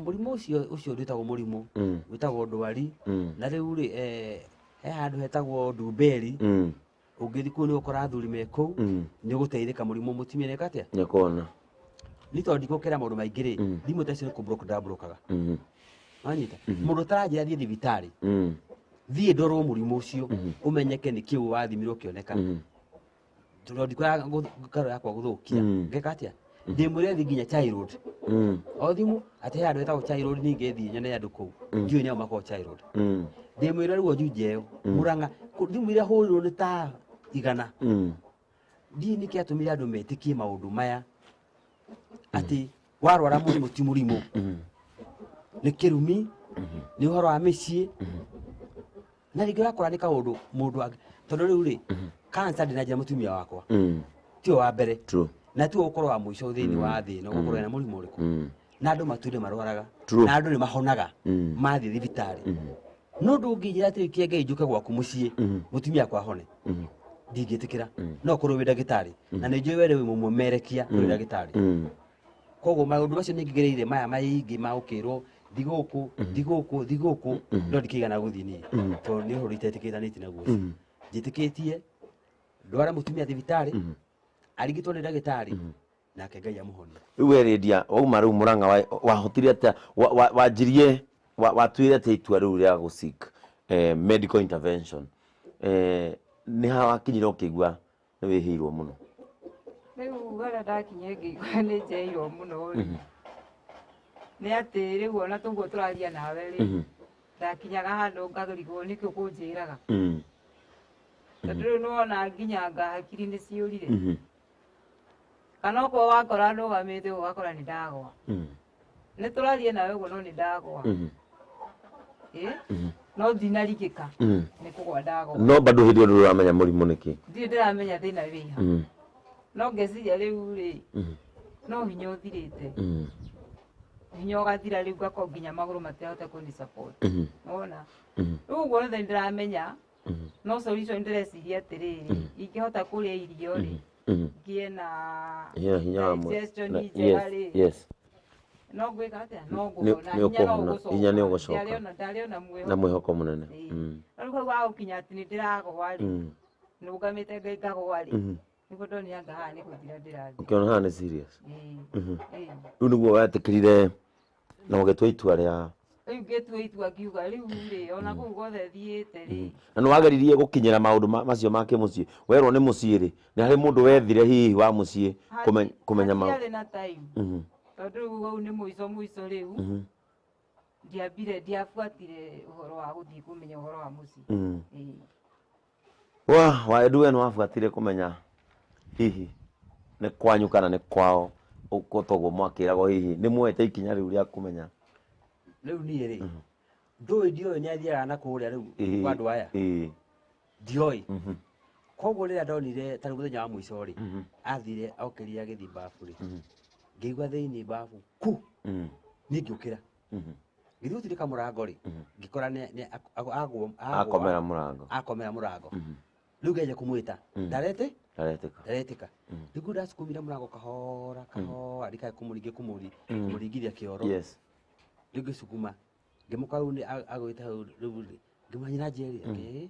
mũrimũ ũcio ndwĩtagwo mũrimũ, wĩtagwo ndwari. Na rĩu rĩ, he handũ hetagwo Ndumberi, ũngĩthiĩ kũu nĩ ũgũkora athuri me kũu, nĩ ũgũteithĩka mũrimũ mũtumia nĩeka atĩa. Nĩkuona. Nĩ tondũ ndigũkĩra maũndũ maingĩ rĩ, thimũ ta icio nĩ kũblock ndablokaga. Wanyita mũndũ ũtaranjĩra thiĩ thibitarĩ, thiĩ ndorwo mũrimũ ũcio ũmenyeke nĩ kĩũ wathimirwo ũkĩoneka, tondũ ndikũraga ngaro yakwa gũthũkia. Ngeka atĩa? Ndĩmwĩre thiĩ nginya Chai Road. O thimũ atĩ he handũ hetagwo Chai Road, ningĩ thiĩ nyone andũ kũu, ndiũĩ nĩo makoragwo Chai Road. Ndĩmwĩre rĩu Juja ĩyo Mũrang'a, thimũ iria hũrirwo nĩ ta 100. Ndiũĩ nĩkĩ atũmire andũ metĩkie maũndũ maya atĩ warwara mũrimũ ti mũrimũ, nĩ kĩrumi, nĩ ũhoro wa mĩciĩ, na rĩngĩ ũrakora nĩ kaũndũ mũndũ tondũ rĩu rĩ, cancer ndĩnanjĩra mũtumia wakwa tiwe wa mbere na tiwe ũkorwo wa mũico thĩinĩ wa thĩ ĩno gũkorwo ena mũrimũ ũrĩkũ, na andũ matũire marwaraga, na andũ nĩ mahonaga mathiĩ thibitarĩ. No ndũngĩnjĩra atĩ kĩengei njũke gwaku mũciĩ mũtumia akwa ahone, ndingĩtĩkĩra. No ũkorwo wĩ ndagĩtarĩ, na nĩ njũĩ we rĩ wĩ mũmerekia, ndũrĩ ndagĩtarĩ. Koguo maũndũ macio nĩ ngĩgereire maya maingĩ ma gũkĩrwo thi gũkũ, thi gũkũ, thi gũkũ, no ndikĩigana gũthiĩ niĩ tondũ nĩ ũhoro itetĩkĩranĩtie naguo ũcio. Njĩtĩkĩtie ndware mũtumia thibitarĩ, arigitwo nĩ ndagĩtarĩ, nake Ngai amũhonie. Rĩu we rĩndia wauma rĩu Mũrang'a, wahotire atĩa, wanjirie watuire atĩa itua rĩu rĩa gũ seek medical intervention? Nĩ ha wakinyire ũkĩigua nĩ wĩhĩirwo mũno? Rĩu harĩa ndakinyire ngĩigua nĩ njeirwo mũno rĩ, nĩ atĩ rĩu ona tũguo tũraria nawe rĩ, ndakinyaga handũ ngarigwo nĩkĩ ũkũnjĩraga, tondũ rĩu nĩwona nginya nga hakiri nĩ ciũrire, kana okorwo wakora ndũgamĩte ũgakora nĩ ndagwa. Nĩ tũraria nawe ũguo no nĩ ndagwa, ĩ no ndinarigĩka nĩ kũgwa ndagwa. No bado hĩndĩ ĩyo ndũramenya mũrimũ nĩkĩ? Ndirĩ ndĩramenya thĩna wĩha, no ngeciria rĩu rĩ, no hinya ũthirĩte, hinya ũgathira rĩu ngakorwo nginya magũrũ matirahota kũni support. Wona rĩu ũguo nĩthe ndĩramenya, no solution ndĩreciria atĩrĩrĩ, ingĩhota kũrĩa irio rĩ, ngĩe na Hinya hinya wa digestion njega rĩ, no ngwĩka atĩa, no ngũhona. Nĩ Hinya no ũkũhona, ũgũcoka. Hinya nĩ ũgũcoka. Ndarĩ ona mwĩhoko. Na mwĩhoko mũnene. Ĩĩ. No rĩu hau wagũkinya atĩ nĩ ndĩragwa rĩ, nũgamĩte ngai ngagwa rĩ, nĩguo ndonire anga haha nĩ gũthira ndĩrathira. Ũkĩona haha nĩ serious. Ĩĩ. Ĩĩ. Rĩu nĩguo wetĩkĩrire na ũgĩtua itua rĩa Rĩu ngĩtua itua ngiuga rĩu rĩ, ona kũu guothe thiĩte rĩ. Na nĩ wageririe gũkinyĩra maũndũ macio ma kĩmũciĩ? Werwo nĩ mũciĩ rĩ, nĩ harĩ mũndũ wethire hihi wa mũciĩ kũmenya maũndũ? Hatiarĩ na time, tondũ rĩu hau nĩ mũico mũico rĩu. Ndiambire ndiabuatire ũhoro wa gũthiĩ kũmenya ũhoro wa mũciĩ. Ĩĩ. Wa Edu, we nĩ wabuatire kũmenya hihi nĩ kwanyu kana nĩ kwao, toguo mwakĩragwo, hihi nĩ muoete ikinya rĩu rĩa kũmenya? Rĩu niĩ rĩ, ndũĩ, ndioĩ nĩ athiaga na kũrĩa rĩu kwa andũ aya. Ndioĩ. Koguo rĩrĩa ndonire ta rĩu mũthenya wa mũico rĩ, athire okĩria agĩthiĩ babu rĩ, ngĩigua thĩinĩ babu ku. Niĩ ngĩũkĩra, ngĩthiĩ gũtindĩka mũrango rĩ, ngĩkora nĩ agwa. Akomera mũrango. Akomera mũrango. Rĩu ngeria kũmwĩta ndarete Ndaretĩka. Ndaretĩka. Rĩu ndacukumire mũrango kahora kahora ndikae kũmũringia kũmũringithia kĩoro. Yes. Rĩu ngĩcukuma ngĩmũkora rĩu nĩ agũĩte hau rĩu rĩ ngĩmwĩra nyina Njeri akĩ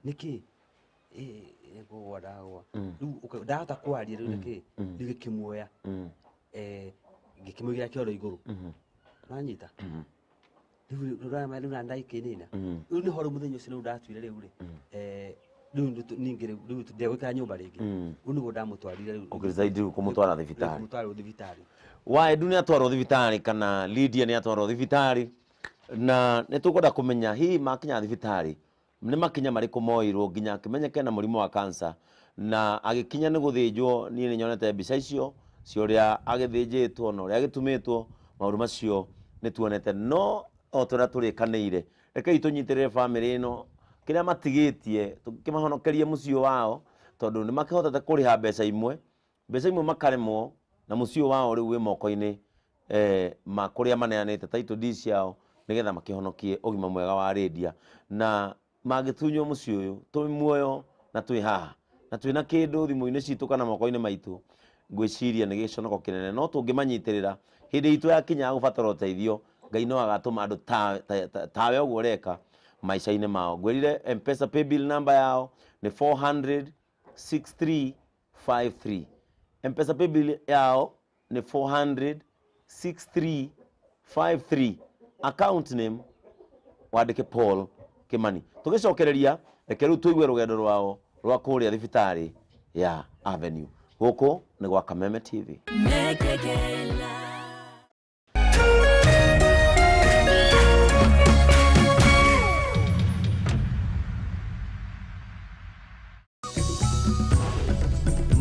nĩkĩ nĩkũgwa ndagwa rĩu ndahota kwaria rĩu nĩkĩ rĩu gĩkĩmuoya ngĩkĩmũigĩra kĩoro igũrũ nanyita rĩu rĩu na ndaikĩnina rĩu nĩho rĩu mũthenya ũcio rĩu ndatuire rĩu rĩ rĩu ningĩ rĩu ndegũikara nyũmba rĩngĩ rĩu nĩguo ndamũtwarire rĩu Ũkĩdecide rĩu kũmũtwara thibitarĩ. Kũmũtwara rĩu thibitarĩ. Waedu nĩ atwarwo thibitarĩ kana Lydia nĩ atwarwo thibitarĩ na nĩ tũkwenda kũmenya hihi makinya thibitarĩ nĩ makinya marĩkũ moirwo nginya akĩmenyeke na mũrimũ wa cancer na agĩkinya nĩ gũthĩnjwo. Niĩ nĩ nyonete mbica icio cia ũrĩa agĩthĩnjĩtwo na ũrĩa agĩtumĩtwo, maũndũ macio nĩ tuonete, no o ta ũrĩa tũrĩkanĩire rekei tũnyitĩrĩre bamĩrĩ ĩno kĩrĩa matigĩtie tũkĩmahonokerie mũciĩ wao tondũ nĩ makĩhotete kũrĩha mbeca imwe makaremwo na mũciĩ wao rĩu wĩ moko-inĩ ma kũrĩa maneanĩte title deed ciao nĩgetha makĩhonokie ũgima mwega wa Lydia na mangĩtunywo mũciĩ ũyũ twĩ muoyo na twĩ haha na twĩna kĩndũ thimũ-inĩ citũ kana moko-inĩ maitũ ngwĩciria nĩ gĩconoko kĩnene no tũngĩmanyitĩrĩra hĩndĩ itũ yakinya ya gũbatara ũteithio Ngai no agatũma andũ tawe ũguo ũreka maica-inĩ mao. Ngwĩrire M-Pesa paybill number yao nĩ 400 6353. M-Pesa paybill yao nĩ 400 6353. Account name wandĩke Paul Kimani. Tũgĩcokereria reke rĩu tũigue rũgendo rwao rwa kũrĩa thibitarĩ ya Avenue. Gũkũ nĩ gwa Kameme TV.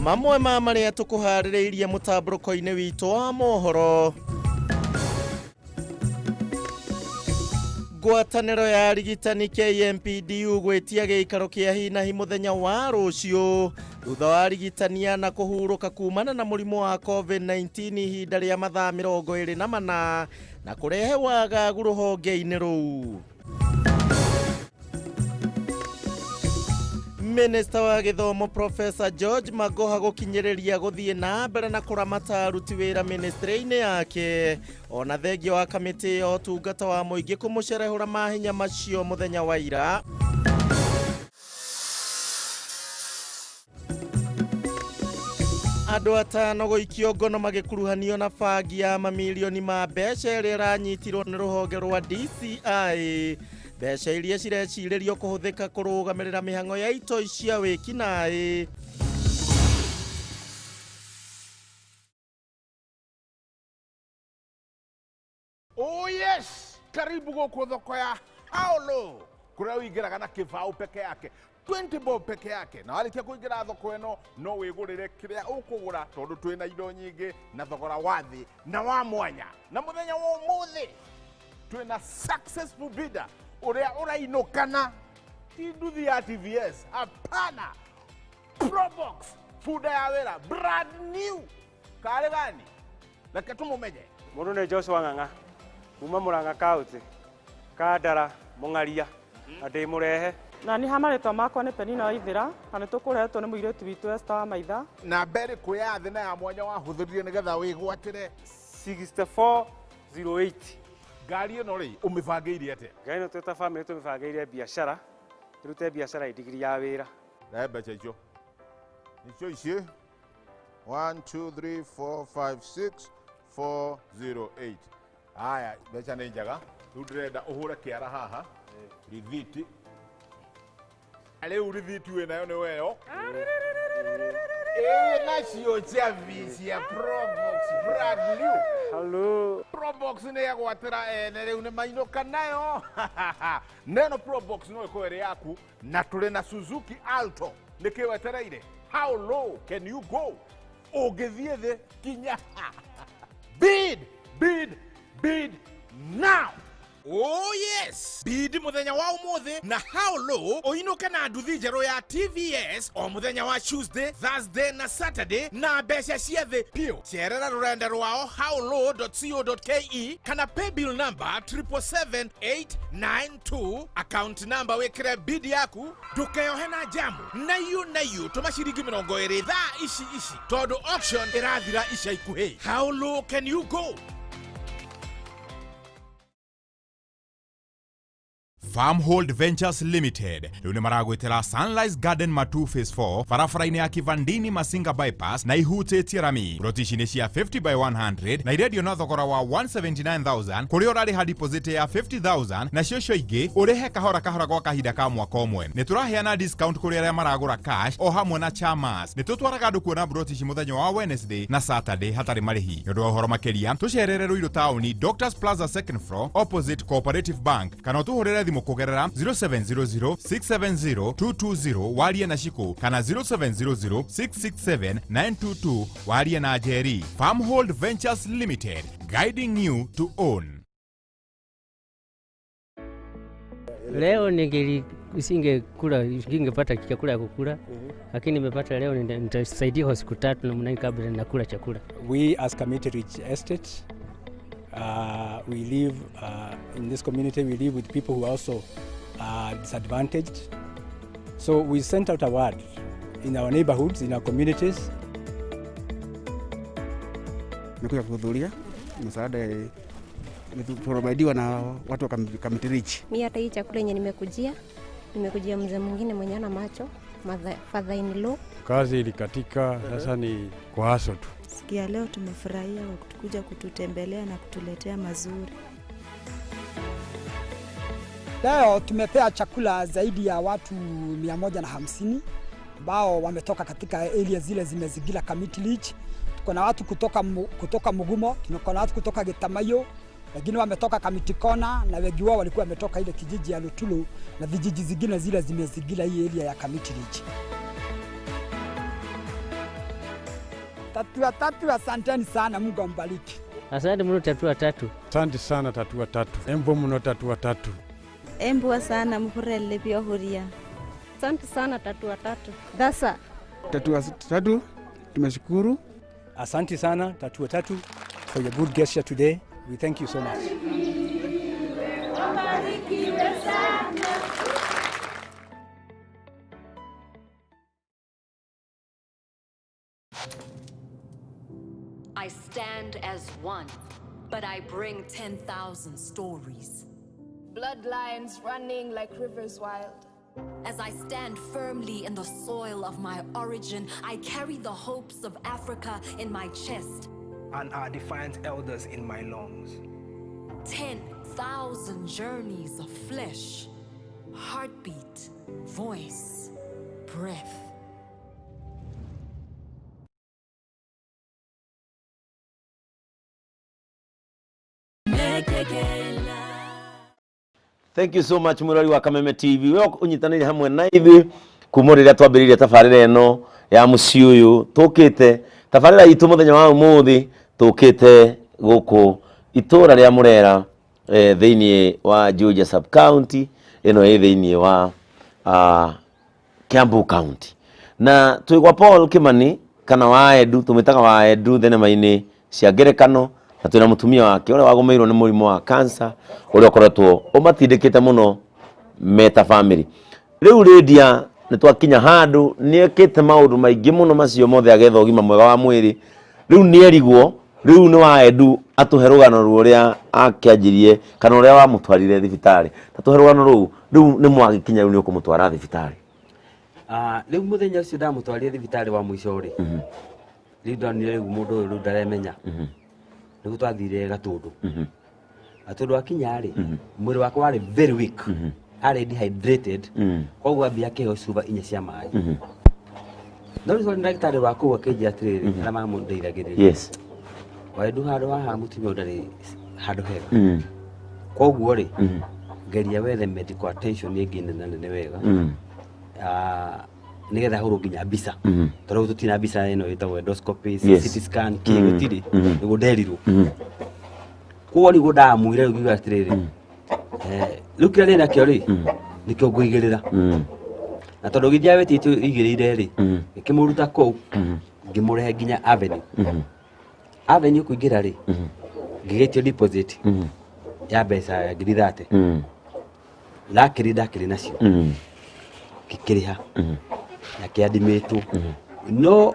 Mamwe ma marĩa tũkũharĩrĩirie mũtambũrũko-inĩ witũ wa mohoro. Ngwatanĩro ya arigitani KMPDU gwĩtia gĩikaro kĩa hi na hi mũthenya wa rũciũ thutha wa arigitani na kũhurũka kumana na mũrimũ wa COVID-19 ihinda rĩa mathaa 24 na kũrehe wagagu rũhonge-inĩ rũu. Minister wa gĩthomo Professor George Magoha gũkinyĩrĩria gũthiĩ na mbere na kũramata aruti wĩra ministry-inĩ yake ona thengia wa kamĩtĩ ya ũtungata wa mũingĩ kũmũcerehũra mahinya macio mũthenya wa ira. Andũ atano gũikio ngono magĩkuruhanio na bangi ya mamirioni ma mbeca ĩrĩa ĩranyitirwo nĩ rũhonge rwa DCI. Mbeca iria cirecirĩrio kũhũthĩka kũrũgamĩrĩra mĩhang'o ya itoi cia wĩkinaĩ. Oh yes, karibu gũkũ thoko ya Haolo kũrĩa ũingĩraga na kĩbaũ peke yake 20 bob peke yake na warĩkia kũingĩra thoko ĩno no wĩgũrĩre kĩrĩa ũkũgũra tondũ twĩna indo nyingĩ na thogora wa thĩ na wa mwanya. Na mũthenya wa ũmũthĩ twĩna successful bidder ũrĩa ũrainũkana ti nduthi ya TVS, hapana, Probox bunda ya wĩra brand new karĩ gani? Reke tũmũmenye. Mũndũ nĩ Joshua Ng'ang'a kuma Murang'a County Kandara Mũng'aria na ndĩ mũrehe. Na nĩ ha marĩtwa makwa nĩ Penina Waithĩra na nĩ tũkũrehetwo nĩ mũirĩtu witũ Esther wa Maitha. Namba ĩrĩkũ ya thĩ na ya mwanya wahũthĩrire nĩgetha wĩgwatĩre? 6408. Ngari ĩno rĩ ũmĩbangĩire atĩa? Ngari ĩno twĩ ta bamĩrĩ tũmĩbangĩire biacara, tũrute biacara ndigiri ya wĩra. Rehe mbeca icio. Nicio ici 1 2 3 4 5 6 4 0 8. Haya, mbeca nĩ njega. Rĩu ndĩrenda ũhũre kĩara haha rithiti. Rĩu rithiti wĩnayo nĩ weyo. Ĩ nacio njabi cia Probox brand new. Hello. Probox nĩ yagwatĩra ene rĩu nĩ mainũka nayo. Neno Probox no ĩkorwo ĩrĩ yaku na tũrĩ na Suzuki Alto. Nĩkĩ wetereire? How low can you go? Ũngĩthiĩ thĩ kinya. Bid, bid, bid now. Oh yes, bidi muthenya wa umuthi na how low uinuke na nduthi njeru ya TVS o muthenya wa Tuesday, Thursday na Saturday na mbeca cia thi piu. Cerera rurenda rwao howlow.co.ke kana paybill number 777892, account number wikire bidi yaku, ndukeyohe na jamu na yu tuma ciringi 20 thaa ici ici tondu auction irathira ica ikuhi. How low can you go? Farmhold Ventures Limited rĩu nĩ maragwĩtĩra Sunrise Garden Matu Phase 4 barabara-inĩ ya Kivandini Masinga Bypass na ihutĩtie rami. Ploti ici nĩ cia 50 by 100 na irendio na thogora wa 179,000 kũrĩa ũrarĩha deposit ya 50,000 nacio icio ingĩ ũrĩhe kahora kahora gwa kahinda ka mwaka ũmwe. Nĩ tũraheana discount kũrĩ arĩa maragũra cash o hamwe na chamas. Nĩ tũtwaraga andũ kuona ploti ici mũthenya wa Wednesday na Saturday hatarĩ marĩhi. Nĩ ũndũ wa ũhoro makĩria tũcerere Ruiru taũni Doctors Plaza second floor opposite Cooperative Bank kana ũtũhũrĩre thimũ kũgerera 0700 670 220 warie na Shiku kana 0700 667 922 warie na Jerry. Farmhold Ventures Limited, guiding you to own. Leo nisingekula, nisingepata chakula ya kukula, lakini nimepata leo, nitasaidia kwa siku 3 na mnai kabla nakula chakula. We as Kamiti Ridge Estate, we live in this community, we live with people who are also disadvantaged. So we sent out a word in our neighborhoods, in our communities. Nimekuja kuhudhuria msaada niliprovaidiwa na watu wa Kamiti Ridge. Mimi hata hii chakula yenye nimekujia mzee mwingine mwenye ana macho, father in law. Kazi ilikatika, sasa ni kwa haso tu. Siku ya leo tumefurahia kwa kutukuja kututembelea na kutuletea mazuri. Leo tumepea chakula zaidi ya watu 150 ambao wametoka katika area zile zimezingira Kamiti Ridge. Tuko na watu kutoka Mugumo, tuko na watu kutoka Gitamayo, wengine wametoka Kamiti Kona na wengi wao walikuwa wametoka ile kijiji ya Lutulu na vijiji zingine zile zimezingira hii area ya Kamiti Ridge. Tatua tatu, asanteni sana, Mungu ambariki. Asante mno tatua tatu. Asante sana tatua tatu. Embo mno tatua tatu. Embo sana mhurele pia huria. Asante sana tatua tatu. Dasa. Tatua tatu, tumeshukuru. Asante sana tatua tatu for your good gesture today. We thank you so much. I stand as one, but I bring 10,000 stories. Bloodlines running like rivers wild. As I stand firmly in the soil of my origin, I carry the hopes of Africa in my chest. And our defiant elders in my lungs. 10,000 journeys of flesh, heartbeat, voice, breath. Thank you so much mwirori wa Kameme TV. We unyitanire hamwe na ithuĩ kuma rĩrĩa twambĩrĩirie tabarĩra ĩno ya mũciĩ ũyũ tũkĩte tabarĩra itũ mũthenya wa ũmũthĩ tũkĩte gũkũ itũra rĩa Murera thĩinĩ wa Juja sub county ĩno ĩ thĩinĩ wa Kiambu County na twĩ gwa Paul Kimani kana wa Edu, tũmĩtaga wa Edu thenema-inĩ cia ngerekano na twĩna mũtumia wake ũrĩa wagũmĩirwo nĩ mũrimũ wa cancer ũrĩa ũkoretwo ũmatindĩkĩte mũno meta family. Rĩu Lydia nĩ twakinya handũ nĩ ekĩte maũndũ maingĩ mũno macio mothe agetha ũgima mwega wa mwĩrĩ. Rĩu nĩ erigwo, rĩu nĩ wa Edu atũhe rũgano rũrĩa akĩanjirie kana ũrĩa wamũtwarire thibitarĩ. Tatũhe rũgano rũu, rĩu nĩ mwagĩkinya rĩu nĩ ũkũmũtwara thibitarĩ. Rĩu mũthenya ũcio ndamũtwarire thibitarĩ wa mũico rĩ, rĩu ndonire rĩu mũndũ ũyũ rĩu ndaremenya. Nĩguo twathire Gatũndũ. Gatũndũ akinya rĩ, mwĩrĩ wake warĩ very weak. Arĩ dehydrated. Koguo ambia akĩheo cuba 4 cia maĩ. No rĩu ndagĩtarĩ wa kũu akĩnjĩra atĩrĩrĩ, arĩa mamũndeithagĩrĩria. Yes. Waendu handũ haha mũtumia ũyũ ndarĩ handũ hega. Koguo rĩ, geria wethe medical attention ĩngĩ nene nene wega. Nĩgetha hũrwo nginya mbica. Tondũ tũtina mbica ĩno ĩtagwo endoscopy, CT scan, kĩ gũtirĩ, nĩguo nderirwo. Koguo nĩguo ndamwĩra rĩu ngiuga atĩrĩrĩ, Rĩu kĩrĩa ndĩ nakĩo rĩ, nĩkĩo ngũigĩrĩra. Na tondũ gĩthiaga wĩtĩtio igĩrĩire rĩ, ngĩkĩmũruta kũu, ngĩmũrehe nginya avenue. Avenue kũingĩra rĩ, ngĩgĩtio deposit ya mbeca 30,000. Ndakĩrĩ ndakĩrĩ nacio, ngĩkĩrĩha na kĩandimĩtwo, no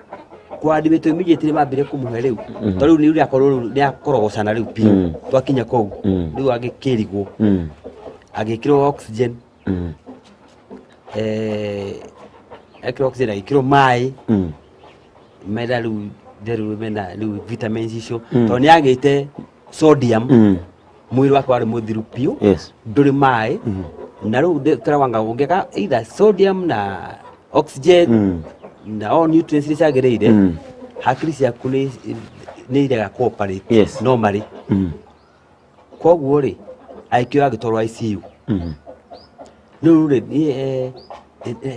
kwandimĩtwo immediately mambire kũmũhe rĩu, tondũ rĩu nĩ rĩakorwo rĩu nĩakorogocana rĩu biũ. Twakinya kũu rĩu agĩkĩrigwo, agĩkĩrwo oxygen, ekĩrwo oxygen, agĩkĩrwo maĩ mena rĩu rĩu mena rĩu vitamins icio, tondũ nĩ agĩte sodium, mwĩrĩ wake warĩ mũthiru biũ. Ndũrĩ maĩ, na rĩu tũrawanga ũngĩka either sodium na oxygen na all nutrients iria ciagĩrĩire, hakiri ciaku nĩ irega cooperate normally. Koguo rĩ, agĩkĩoya agĩtwarwo ICU. Rĩu rĩ, niĩ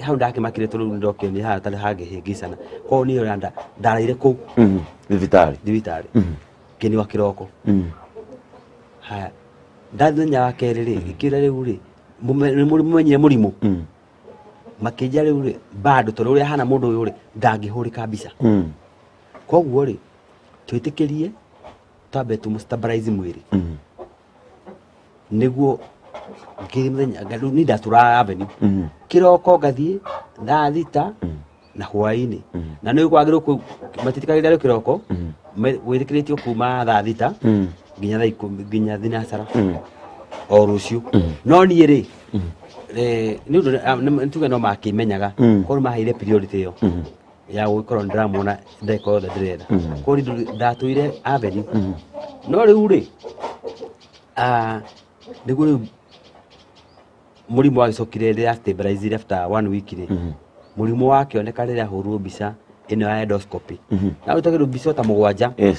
hau ndakĩmakire, tondũ rĩu nĩndokire nĩ haha tarĩ hangĩhĩngĩcana. Koguo niĩ ũrĩa ndaraire kũu Thibitarĩ. Thibitarĩ ngĩniwa kĩroko. Haya, ndathiĩ mũthenya wa kerĩ rĩ, ngĩkĩra rĩu rĩ, nĩ mũmenyire mũrimũ, makĩnjia rĩu rĩ bado, tondũ ũrĩa ahana mũndũ ũyũ rĩ, ndangĩhũrĩka mbica. Koguo rĩ, twĩtĩkĩrie twambe tũmũ stabilize mwĩrĩ, nĩguo ngĩthiĩ mũthenya rĩu niĩ ndatũraga avenue kĩroko, ngathiĩ thaa 6 na hwaĩ-inĩ, na nĩ kwagĩrĩirwo matitikagĩrĩra rĩu kĩroko, wĩtĩkĩrĩtio kuma thaa 6 nginya thaa 10, nginya thinacara o rũciũ. No niĩ rĩ, nĩ ũndũ nĩ tuge no makĩmenyaga, koguo maheire priority ĩyo ya gũgĩkorwo nĩndĩramuona ndagĩka yothe ndĩrenda. Koguo niĩ ndatũire avenue. No rĩu rĩ, nĩguo rĩu mũrimũ wagĩcokire rĩrĩa stabilized after one week rĩ, mũrimũ wakĩoneka rĩrĩa ahũrwo mbica ĩno ya endoscopy, na rutagĩrwo mbica ta 7.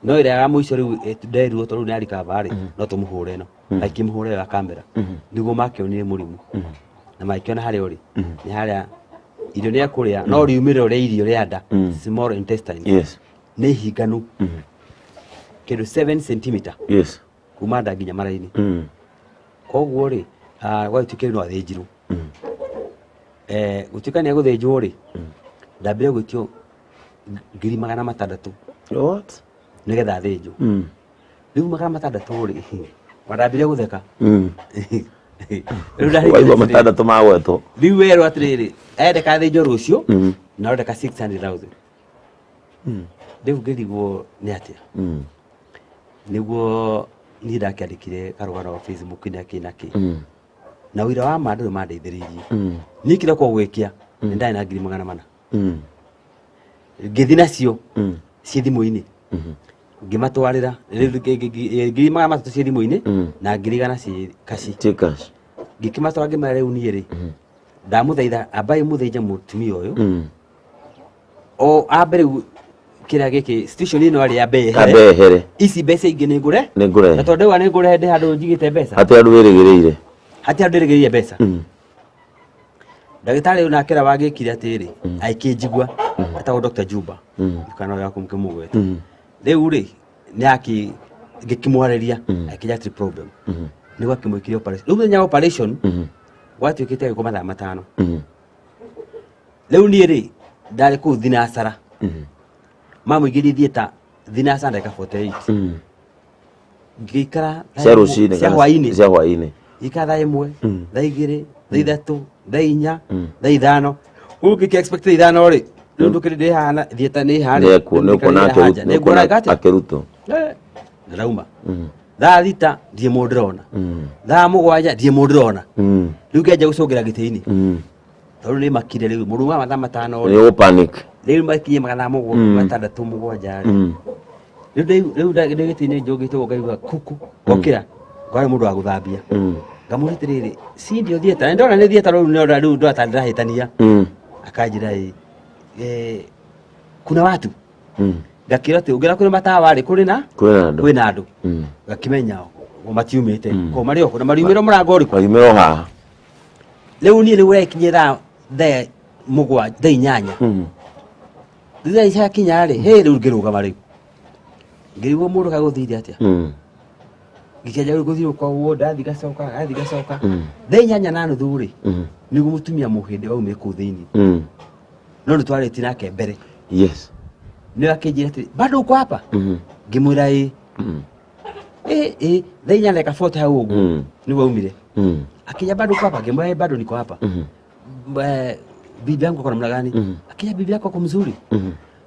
No ĩrĩa ya mũico rĩu, nderirwo tondũ rĩu nĩ arikava rĩ, no tũmũhũre ĩno. Akĩmũhũra ĩyo ya kamera, nĩguo makĩonire mũrimũ, na magĩkĩona harĩa ũrĩ nĩ harĩa irio nĩ ekũrĩa, no riumĩrĩro rĩa irio rĩa nda, small intestine, nĩ hinganu kĩndũ 7 centimeter kuma nda nginya mara-inĩ. Koguo rĩ, gwagĩtuĩka rĩu no athĩnjirwo. Gũtuĩka nĩ egũthĩnjwo rĩ, ndambire gwĩtio 600,000. What? Nĩgetha athĩnjwo. Rĩu 600 rĩ, wandambire gũtheka. Rĩu ndarigwo Waigua atĩrĩrĩ, 600 magwetwo. Rĩu werwo atĩrĩrĩ, endeka athĩnjwo rũciũ na ũrendeka 600,000. Rĩu ngĩrigwo nĩ atĩa. Nĩguo niĩ ndakĩandĩkire karũgano Facebook na kĩ na kĩ, na ũira wa ma ndũrĩ mandeithĩrĩirie. Niĩ kĩroko gwĩkia nĩ ndarĩ na 400,000. Ngĩthiĩ nacio ciĩ thimũ-inĩ, ngĩmatwarĩra rĩu 300,000 ciĩ thimũ-inĩ na 100,000 ciĩ kaci. Ciĩ cash. Ngĩkĩmatwara, ngĩmera rĩu niĩ rĩ, ndamũthaitha ambai mũthĩnje mũtumia ũyũ, o ambe rĩu kĩrĩa gĩkĩ situation ĩno arĩ ambe yehere. Ambe yehere. Ici mbeca ingĩ nĩ ngũre. Nĩ ngũrehe. Na tondũ ndauga nĩ ngũrehe, ndĩ handũ njigĩte mbeca. Hatirĩ andũ wĩrĩgĩrĩire. Hatirĩ handũ ndĩrĩgĩrĩire mbeca. Ndagĩtarĩ ũyũ nake ũrĩa wagĩkire atĩrĩ, agĩkĩnjigua, etagwo Dr. Juba, kana ũrĩa wakũmũgweta. Rĩu rĩ, nĩ akĩ ngĩkĩmwarĩria, akĩnjĩra hatirĩ problem. Nĩguo akĩmwĩkire operation. Rĩu mũthenya wa operation gwatuĩkĩte agĩkwo mathaa 5. Rĩu niĩ rĩ, ndarĩ kũu thinacara, mamũingĩrie theatre thinacara ndagĩka 48. Ngĩikara thaa Cia 1 rũcinĩ cia kana hwaĩ-inĩ. Cia hwaĩ-inĩ. Ngĩikara thaa 1, thaa 2, thaa 3, thaa 4, thaa 5. Rĩu ngĩkĩ expect thaa 5 rĩ, rĩu ndũkĩrĩ ndĩ haha na theatre nĩ haha rĩ, Nĩkuona nĩnguona atĩa? Akĩrutwo. Ndĩrauma thaa 6, ndirĩ mũndũ ndĩrona. Thaa 7 ndirĩ mũndũ ndĩrona. Rĩu ngĩanjia gũcũngĩra gĩtĩ-inĩ, tondũ nĩ makire rĩu mũndũ wa mathaa 5 Nĩ rĩ, ũgũ-panic. Rĩu makinye mathaa 6 7 rĩ, rĩu rĩu ndĩ gĩtĩ-inĩ njũngĩte ũguo, ngaigua kuku ngokĩra, ngorwo mũndũ wa gũthambia. Ngamũria atĩrĩrĩ, si ndio theatre? Na ndona nĩ theatre rĩu, nĩona rĩu ndona ta ndĩrahĩtania. Akanjĩra ĩ, kuna watu. Ngakĩra atĩ ũngĩra kwĩna matawa rĩ, kũrĩ na Kwĩna andũ. Kwĩna andũ. Ngakĩmenya o matiumĩte ko marĩ o na mariumĩra mũrango ũrĩkũ. Mariumĩra o haha. Rĩu niĩ rĩu ũrekinyia thaa 7, thaa 8, thutha ciakinya rĩ, hĩ, rĩu ngĩrũgama, rĩu ngĩrigwo mũndũ kagũthire atĩa. Ngĩkĩanjia rĩu gũthiũrũrũka ũguo, ndathiĩ ngacoka, ndathiĩ ngacoka. Thaa 8:30 rĩ, nĩguo mũtumia mũhĩndĩ waumire kũu thĩinĩ. No nĩ twarĩtie nake mbere. Nĩwe akĩnjĩra atĩrĩ, bado uko hapa? Ngĩmwĩra ĩ. Ĩ ĩ, thaa inya na ndagĩka 40 hau ũguo nĩguo aumire. Akĩnjĩra bado uko hapa? Ngĩmwĩra ĩ, bado niko hapa. Bibi yangu ako namna gani? Akĩnjĩra bibi yako ako mzuri.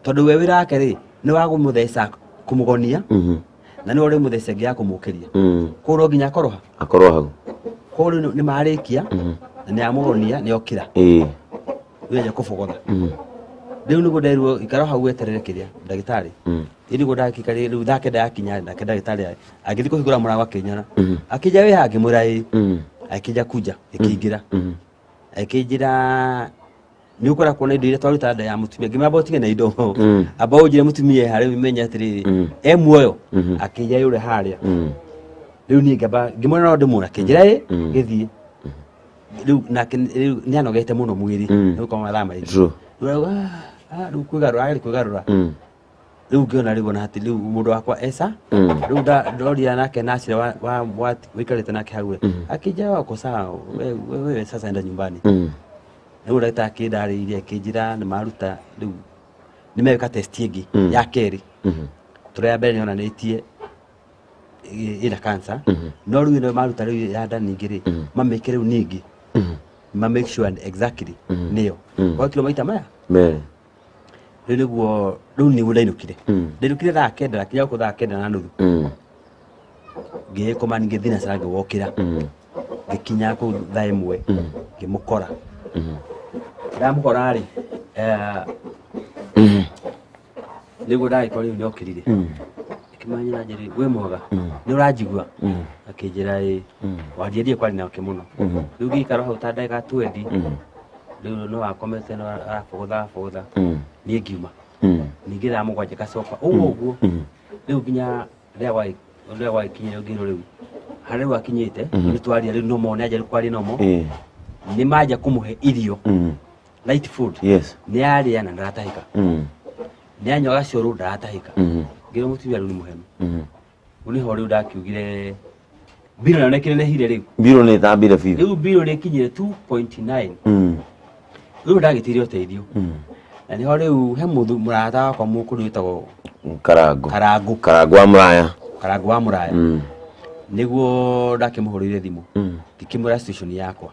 Tondũ we wĩra wake rĩ, nĩ wa kũmũtheca kũmũgonia na nĩwe ũrĩmũtheca ĩngĩ ya kũmũkĩria. Koguo no nginya akorwo ha? Akorwo hau. Koguo rĩu nĩ marĩkia na nĩ amũgonia nĩ okĩra. Rĩu anjia kũbogotha. Rĩu nĩguo nderirwo ikara hau weterere kĩrĩa ndagĩtarĩ. Ĩ nĩguo ndakĩkarire rĩu thaa 9 yakinya nake ndagĩtarĩ agĩthiĩ kũhingũra mũrango akĩnyona. Akĩnjĩra wĩ haha ngĩmwĩra ĩ. Akĩnjĩra kuja ĩkĩingĩra. Akĩnjĩra nĩ ũkwenda kuona indo iria twaruta nda ya mũtumia. Ngĩmwĩra amba ũtige na indo. Amba ũnjĩre mũtumia e harĩa ũmenye atĩrĩrĩ e muoyo. Akĩnjĩra yũre harĩa. Rĩu niĩ ngĩamba ngĩmwĩra no ndĩmuone. Akĩnjĩra ĩ gĩthiĩ. Rĩu nake rĩu nĩ anogete mũno mwĩrĩ. Nĩ gũkorwo mathaa maingĩ. Rĩu arauga, "Ah, ah," rĩu kwĩgarũra ageria kwĩgarũra. Rĩu ngĩona rĩu ona atĩ rĩu mũndũ wakwa eca. Rĩu ndoria nake nacira wa wĩikarĩte nake hau rĩ. Akĩnjĩra wako sawa, wewe sasa enda nyumbani. Rĩu ndagĩtarĩ akĩndarĩirie akĩnjĩra nĩ maruta rĩu nĩ meka test ĩngĩ ya kerĩ. Tondũ ya mbere nĩ yonanĩtie ĩna cancer. No rĩu ĩno maruta rĩu ya nda ningĩ rĩ, mamĩke rĩu ningĩ. Ma make sure exactly nĩyo. Gwakirwo maita maya? Merĩ. Rĩu nĩguo rĩu nĩguo ndainũkire. Ndainũkire thaa 9, ndakinya gũkũ thaa 9:30. Ngĩgĩkoma ningĩ thinacara ngĩwokĩra. Ngĩkinya kũu thaa 1 ngĩmũkora. Ndamũkora rĩ, nĩguo ndagĩkorwo rĩu nĩokĩrire. Ngĩmwĩra njĩrĩ, wĩ mwega? Nĩ ũranjigua? Akĩnjĩra ĩ. Wanjia ndiĩ kwaria nake mũno. Rĩu ngĩikara hau ta ndagĩka 20. Rĩu no akomete no arabogotha abogotha. Niĩ ngiuma. Ningĩ thaa 7 ngacoka ũguo ũguo. Rĩu nginya rĩrĩa gwagĩkinyire ngĩrwo rĩu harĩa rĩu akinyĩte nĩ twaria rĩu nomo nĩ anjia kwaria nomo. Nĩ manjia kũmũhe irio. Light food. Nĩ arĩa na ndaratahĩka. Nĩ anyua gacũrũ ndaratahĩka. Ngĩrwo mũtumia rĩu nĩ mũhenu. Rĩu nĩho rĩu ndakiugire mbirũ nayo nĩkĩnenehire rĩu. Mbirũ nĩ ĩthambire biũ. Rĩu mbirũ nĩ ĩkinyire 2.9. Rĩu ndagĩtire ũteithio. Na nĩho rĩu he mũrata wakwa mũkũrũ wĩtagwo Karango. Karango. Karango wa Mũraya. Karango wa Mũraya. Nĩguo ndakĩmũhũrĩire thimũ. Ngĩkĩmwĩra situation yakwa.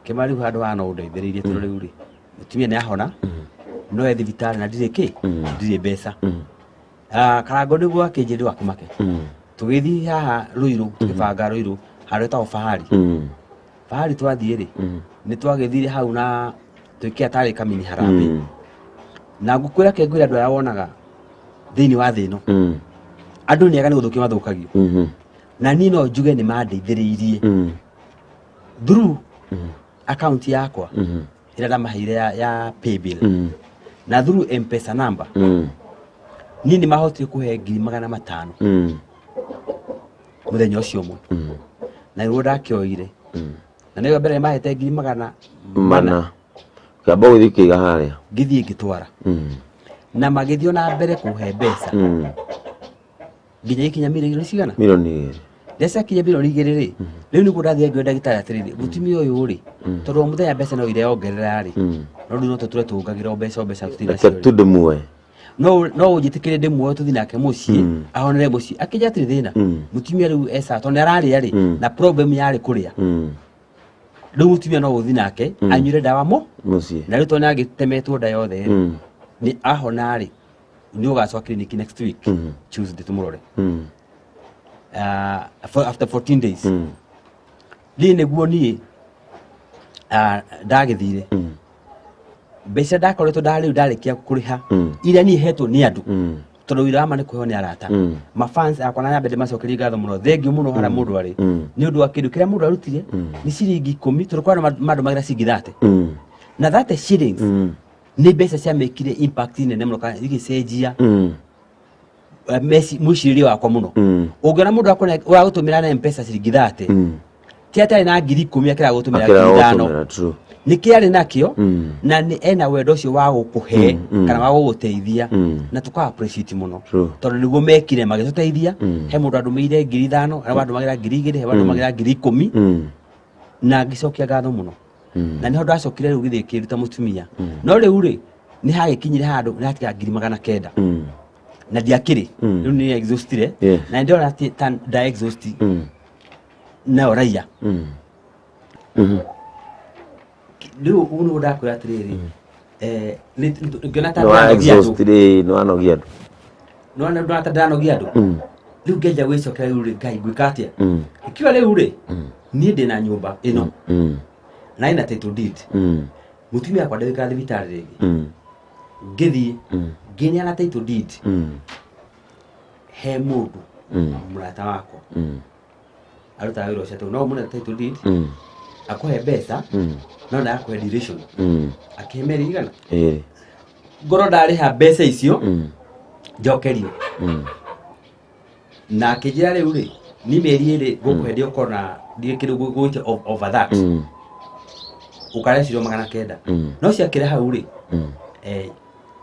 Ngĩmwĩra rĩu handũ haha no ũndeithĩrĩrie tondũ rĩu rĩ, mũtumia nĩ ahona, no e thibitarĩ na ndirĩ kĩ? Ndirĩ mbeca. Karango nĩguo akĩnjĩra ndũgakĩmake. Tũgĩthiĩ haha Ruiru, tũgĩbanga Ruiru, handũ hetagwo Fahari. Fahari twathiĩ rĩ, nĩ twagĩthire hau na twĩkĩra tarĩ kamini harambee. Na ngũkwĩra kĩ ngwĩra andũ arĩa wonaga thĩinĩ wa thĩ ĩno. Andũ nĩ ega nĩ gũthũkia mathũkagio. Na niĩ no njuge nĩ mandeithĩrĩirie. Through account yakwa ĩrĩa ndamaheire ya paybill. Na through M-Pesa number. Niĩ nĩ mahotire kũhe 500,000. Mũthenya ũcio ũmwe. Na nĩguo ndakĩoire. Na nĩguo mbere mahete 400,000. Kĩamba gũthiĩ ũkĩiga harĩa. Ngĩthiĩ ngĩtwara. Na magĩthiĩ na mbere kũhe mbeca. Nginya ikinya mirioni cigana? Mirioni igĩrĩ. Rĩrĩa ciakinya mirioni igĩrĩ rĩ, rĩu nĩguo ndathiĩ ngĩoya ndagĩtarĩ atĩrĩrĩ, mũtumia ũyũ rĩ, tondũ o mũthenya mbeca no ireongerera rĩ, no rĩu no tũtũre tũngagĩra o mbeca o mbeca tũtirĩ nacio Reke tu rĩ. ndĩmuoe. No ũnjĩtĩkĩre ndĩmuoe tũthiĩ nake mũciĩ, ahonere mũciĩ. Akĩnjĩra hatirĩ thĩna. Mũtumia rĩu eca, tondũ nĩ ararĩa rĩ, na problem yarĩ kũrĩa. Rĩu mũtumia no ũthiĩ nake, anyuĩre ndawa mo, Mũciĩ. na rĩu tondũ nĩ agĩtemetwo nda yothe rĩ, nĩ ahona rĩ, nĩ ũgacoka clinic next week, Tuesday tũmũrore. After 14 days. Niĩ nĩguo niĩ, ndagĩthire. Mbeca ndakoretwo rĩu ndarĩkia kũrĩha, iria niĩ hetwo nĩ andũ. Tondũ wĩra wa ma nĩ kũheo nĩ arata. Mafans akwa na nyambe ndĩmacokerie ngatho mũno. Thengiũ mũno harĩa mũndũ arĩ. Nĩ ũndũ wa kĩndũ kĩrĩa mũndũ arutire, nĩ ciringi 10, tondũ kwĩ andũ mandũmagĩra ciringi 30. Na 30 shillings, nĩ mbeca ciamĩkire impact nene mũno kana igĩcenjia mwĩcirĩrie wakwa mũno. Ũngĩona mũndũ ũragũtũmĩra na M-Pesa ciringi 30, Ti atĩ arĩ na 10,000 akĩraga gũtũmĩra Akĩraga 5,000. Gũtũmĩra, true. Nĩ kĩarĩ nakĩo na nĩ ena wendo ũcio wa gũkũhe kana wa gũgũteithia na tũka appreciate mũno True. Tondũ nĩguo mekire magĩtũteithia. He mũndũ andũmĩire 5,000, he wandũmagĩra 2,000, he wandũmagĩra 10,000 na ngĩcokia ngatho mũno. Na nĩho ndacokire rĩu gĩthiĩ kĩruta mũtumia. No rĩu rĩ, nĩ hagĩkinyire handũ nĩ hatiga 900,000 na ndiakĩrĩ. Rĩu nĩ exhaustire na nĩ ndĩrona atĩ ta nda exhaust nayo raia. Rĩu ũguo nĩguo ndakwĩra atĩrĩrĩ, ngĩona ta Nĩ wa ndĩranogia andũ. Exhaust rĩ, nĩ wanogia andũ. Nĩwona ndona ta ndĩranogia andũ. Rĩu ngenja gwĩcokera rĩu rĩ, Ngai, ngwĩka atĩa? Ikiwa rĩu rĩ, niĩ ndĩna nyũmba ĩno na ĩna title deed. Mũtumia wakwa ndagĩikara thibitarĩ rĩngĩ. Ngĩthiĩ ngĩneana title deed he mũndũ mũrata wakwa arutaga wĩra ũcio atĩ no mũne title deed akũhe mbeca no ndagakũhe duration. Akĩhe mĩeri igana. Ngorwo ndarĩha mbeca icio njokerio. Na akĩnjĩra rĩu rĩ, ni mĩeri 2 ngũkũhe, ndĩũkorwo na ndirĩ kĩndũ ngũgwĩtia over that. Ũkarĩa ciro 900. No ciakĩra hau rĩ,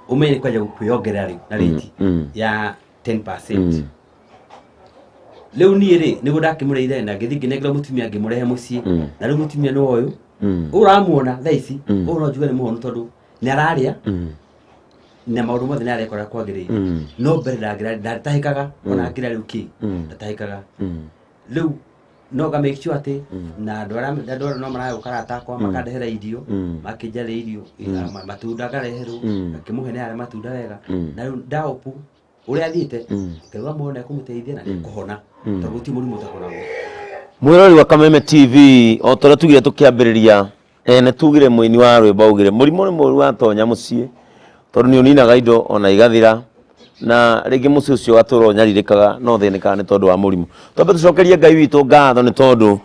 ũmenye nĩ kwanja kwĩyongerera rĩu na rĩti ya 10%. Rĩu niĩ rĩ, nĩguo ndakĩmũrĩire na ngĩthiĩ ngĩnengera mũtumia, ngĩmũrehe mũciĩ. Na rĩu mũtumia nĩ ũyũ ũramuona thaa ici. Ũyũ no njuge nĩ mũhonu tondũ nĩ ararĩa na maũndũ mothe nĩ areka ũrĩa kwagĩrĩire. No mbere ndatahĩkaga ona ngĩra rĩu kĩ ndatahĩkaga. Rĩu no nga make sure atĩ na andũ arĩa no maragũka arata akwa makandehera irio, makĩnjarĩa irio, matunda ngareherwo. Ngakĩmũhe nĩ arĩa matunda wega. Na rĩu ndaopu ũrĩa athiĩte, Ngai wa muoyo nĩekũmũteithia na nĩekũhona tondũ gũtirĩ mũrimũ ũtahonagwo. Mwĩrori wa Kameme TV, o ta ũrĩa tugire tũkĩambĩrĩria, nĩ tugire mũini wa rwĩmbo augire mũrimũ nĩ mũru watonya mũciĩ tondũ nĩ ũninaga indo ona igathira na rĩngĩ mũciĩ ũcio ũgatũra ũnyarirĩkaga na ũthĩnĩkaga nĩ tondũ wa mũrimũ. Twambe tũcokerie Ngai witũ ngatho nĩ tondũ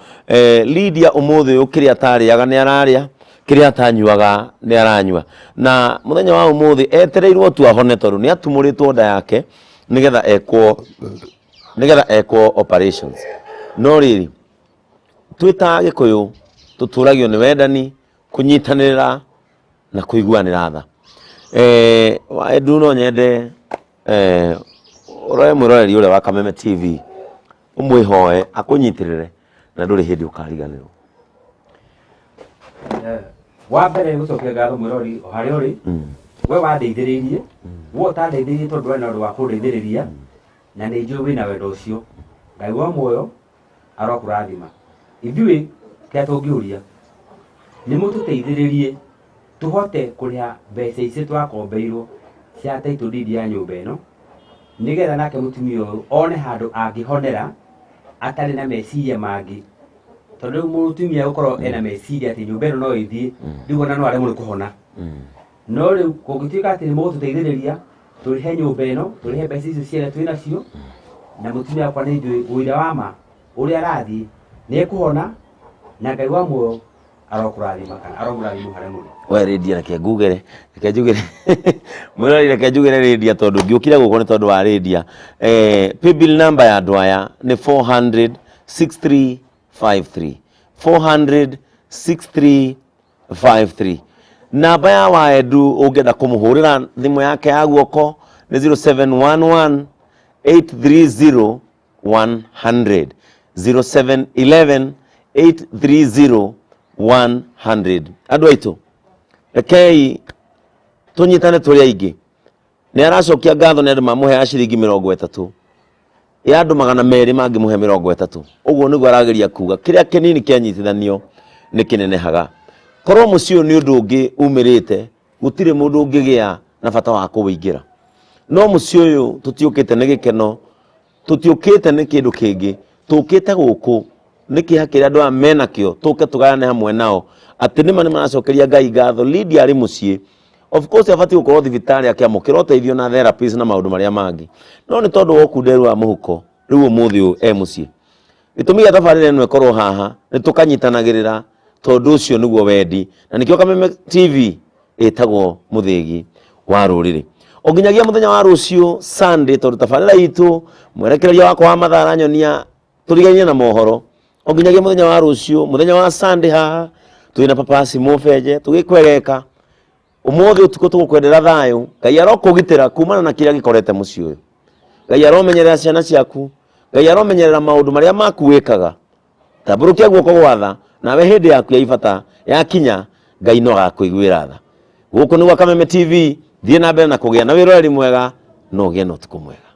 Lydia ũmũthĩ ũyũ kĩrĩa atarĩaga nĩ ararĩa, kĩrĩa atanyuaga nĩ aranyua, na mũthenya wa ũmũthĩ etereirwo tu ahone tondũ nĩ atumũrĩtwo nda yake nĩgetha ekwo operations. No rĩrĩ, twĩ ta Gĩkũyũ tũtũragio nĩ wendani, kũnyitanĩrĩra na kũiguanĩra tha. Waendu, no nyende ũroe mwĩroreri ũrĩa wa Kameme TV ũmwĩhoe akũnyitĩrĩre na ndũrĩ hĩndĩ ũkariganĩrwo. Wa mbere nĩ gũcokia ngatho mwĩrori o harĩa ũrĩ, we wandeithĩrĩirie, we ũtandeithĩrĩirie tondũ ndwarĩ na ũndũ wa kũndeithĩrĩria, na nĩ njũĩ wĩna wendo ũcio. Ngai wa muoyo arokũrathima. Ithuĩ kĩrĩa tũngĩũria nĩ mũtũteithĩrĩrie tũhote kũrĩha mbeca icio twakombeirwo cia title deed ya nyũmba ĩno, nĩgetha nake mũtumia ũyũ one handũ angĩhonera atarĩ na meciria mangĩ, tondũ rĩu mũtumia gũkorwo ena meciria atĩ nyũmba ĩno no ĩthiĩ, rĩu ona no aremwo nĩ kũhona. No rĩu kũngĩtuĩka atĩ nĩ mũgũtũteithĩrĩria tũrĩhe nyũmba ĩno, tũrĩhe mbeca icio ciene twĩ nacio, na mũtumia wakwa nĩ njũĩ ũira wa ma ũrĩa arathiĩ nĩ ekũhona, na Ngai wa muoyo arokũrathima kana aromũrathima harĩa mũrĩ. We Lydia, reke ngugere, reke njugere mwĩrori, reke njugere Lydia tondũ ngĩũkire gũkũ nĩ tondũ wa Lydia. Paybill number ya andũ aya nĩ 400 6353, 400 6353. Namba ya Waendu ũngĩenda kũmũhũrĩra thimũ yake ya guoko nĩ 0711 830 100, 0711 830 100. Andũ aitũ, rekei tũnyitane tũrĩ aingĩ. Nĩ aracokia ngatho nĩ andũ mamũheaga ciringi 30 ya andũ 200 mangĩmũhe 30. Ũguo nĩguo arageria kuga kĩrĩa kĩnini kĩanyitithanio nĩ kĩnenehaga. Korwo mũciĩ ũyũ nĩ ũndũ ũngĩ umĩrĩte, gũtirĩ mũndũ ũngĩgĩa na bata wa kũwĩingĩra, no mũciĩ ũyũ tũtiũkĩte nĩ gĩkeno, tũtiũkĩte nĩ kĩndũ kĩngĩ, tũkĩte gũkũ nĩ kĩeha kĩrĩa andũ aya menakĩo, tũke tũgayane hamwe nao atĩ nĩma nĩ maracokeria Ngai ngatho. Lydia arĩ mũciĩ, of course abatiĩ gũkorwo thibitarĩ akĩamũkĩra ũteithio na therapies na maũndũ marĩa mangĩ, no nĩ tondũ wa ũkunderu wa mũhuko, rĩu ũmũthĩ ũyũ e mũciĩ. Gĩtũmi gĩa tabarĩra ĩno ĩkorwo haha nĩ tũkanyitanagĩrĩra, tondũ ũcio nĩguo wendi, na nĩkĩo Kameme TV ĩtagwo mũthĩgi wa rũrĩrĩ. O nginyagia mũthenya wa rũciũ Sunday, tondũ tabarĩra itũ mwerekereria wakwa wa mathaa aranyonia tũrigainie na mohoro. O nginyagia mũthenya wa rũciũ, mũthenya wa Sunday haha twĩna Papasi Mũbenje tũgĩkwegeka. Ũmũthĩ ũtukũ tũgũkwendera thayũ. Ngai arokũgitĩra kumana na kĩrĩa gĩkorete mũciĩ ũyũ. Ngai aromenyerera ciana ciaku. Ngai aromenyerera maũndũ marĩa maku wĩkaga. Tambũrũkia guoko gwa tha, nawe hĩndĩ yaku ya ibata yakinya, Ngai no agakũiguĩra tha. Gũkũ nĩ gwa Kameme TV, thiĩ na mbere na kũgĩa na wĩroreri mwega na ũgĩe na ũtukũ mwega.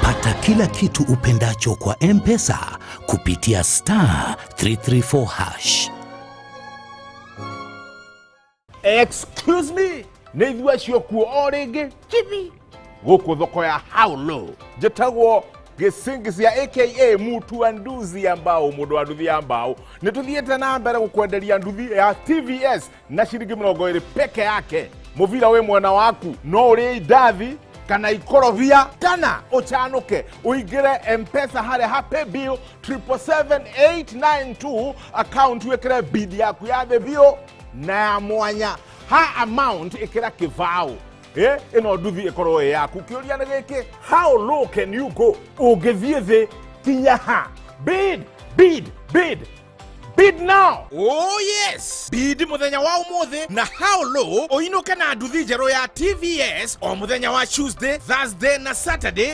Pata kila kitu upendacho kwa M-Pesa kupitia star 334 hash. Excuse me, nĩ ithuĩ acio kuo o rĩngĩ chibi gũkũ thoko ya How Low. Njĩtagwo Gĩcingisia aka Mutu wa nduthi ya mbao, mũndũ wa nduthi ya mbao. Nĩ tũthiĩte na mbere gũkwenderia nduthi ya TVS na ciringi 20 peke yake. Mũbira wĩ mwena waku, no ũrĩe indathi kana ikorobia kana ũcanũke ũingĩre M-Pesa harĩa ha paybill 777892 account, wĩkĩre bid yaku ya thĩ biũ na ya mwanya ha amount, ĩkĩra kĩbaũ. Ĩno nduthi ĩkorwo ĩ yaku. Kĩũria nĩ gĩkĩ, how low can you go? Ũngĩthiĩ thĩ kinya ha? Bid, bid, bid, bid now. Oh yes, bid mũthenya wa ũmũthĩ na How Low ũinũke na nduthi njerũ ya TVS o mũthenya wa Tuesday, Thursday na Saturday.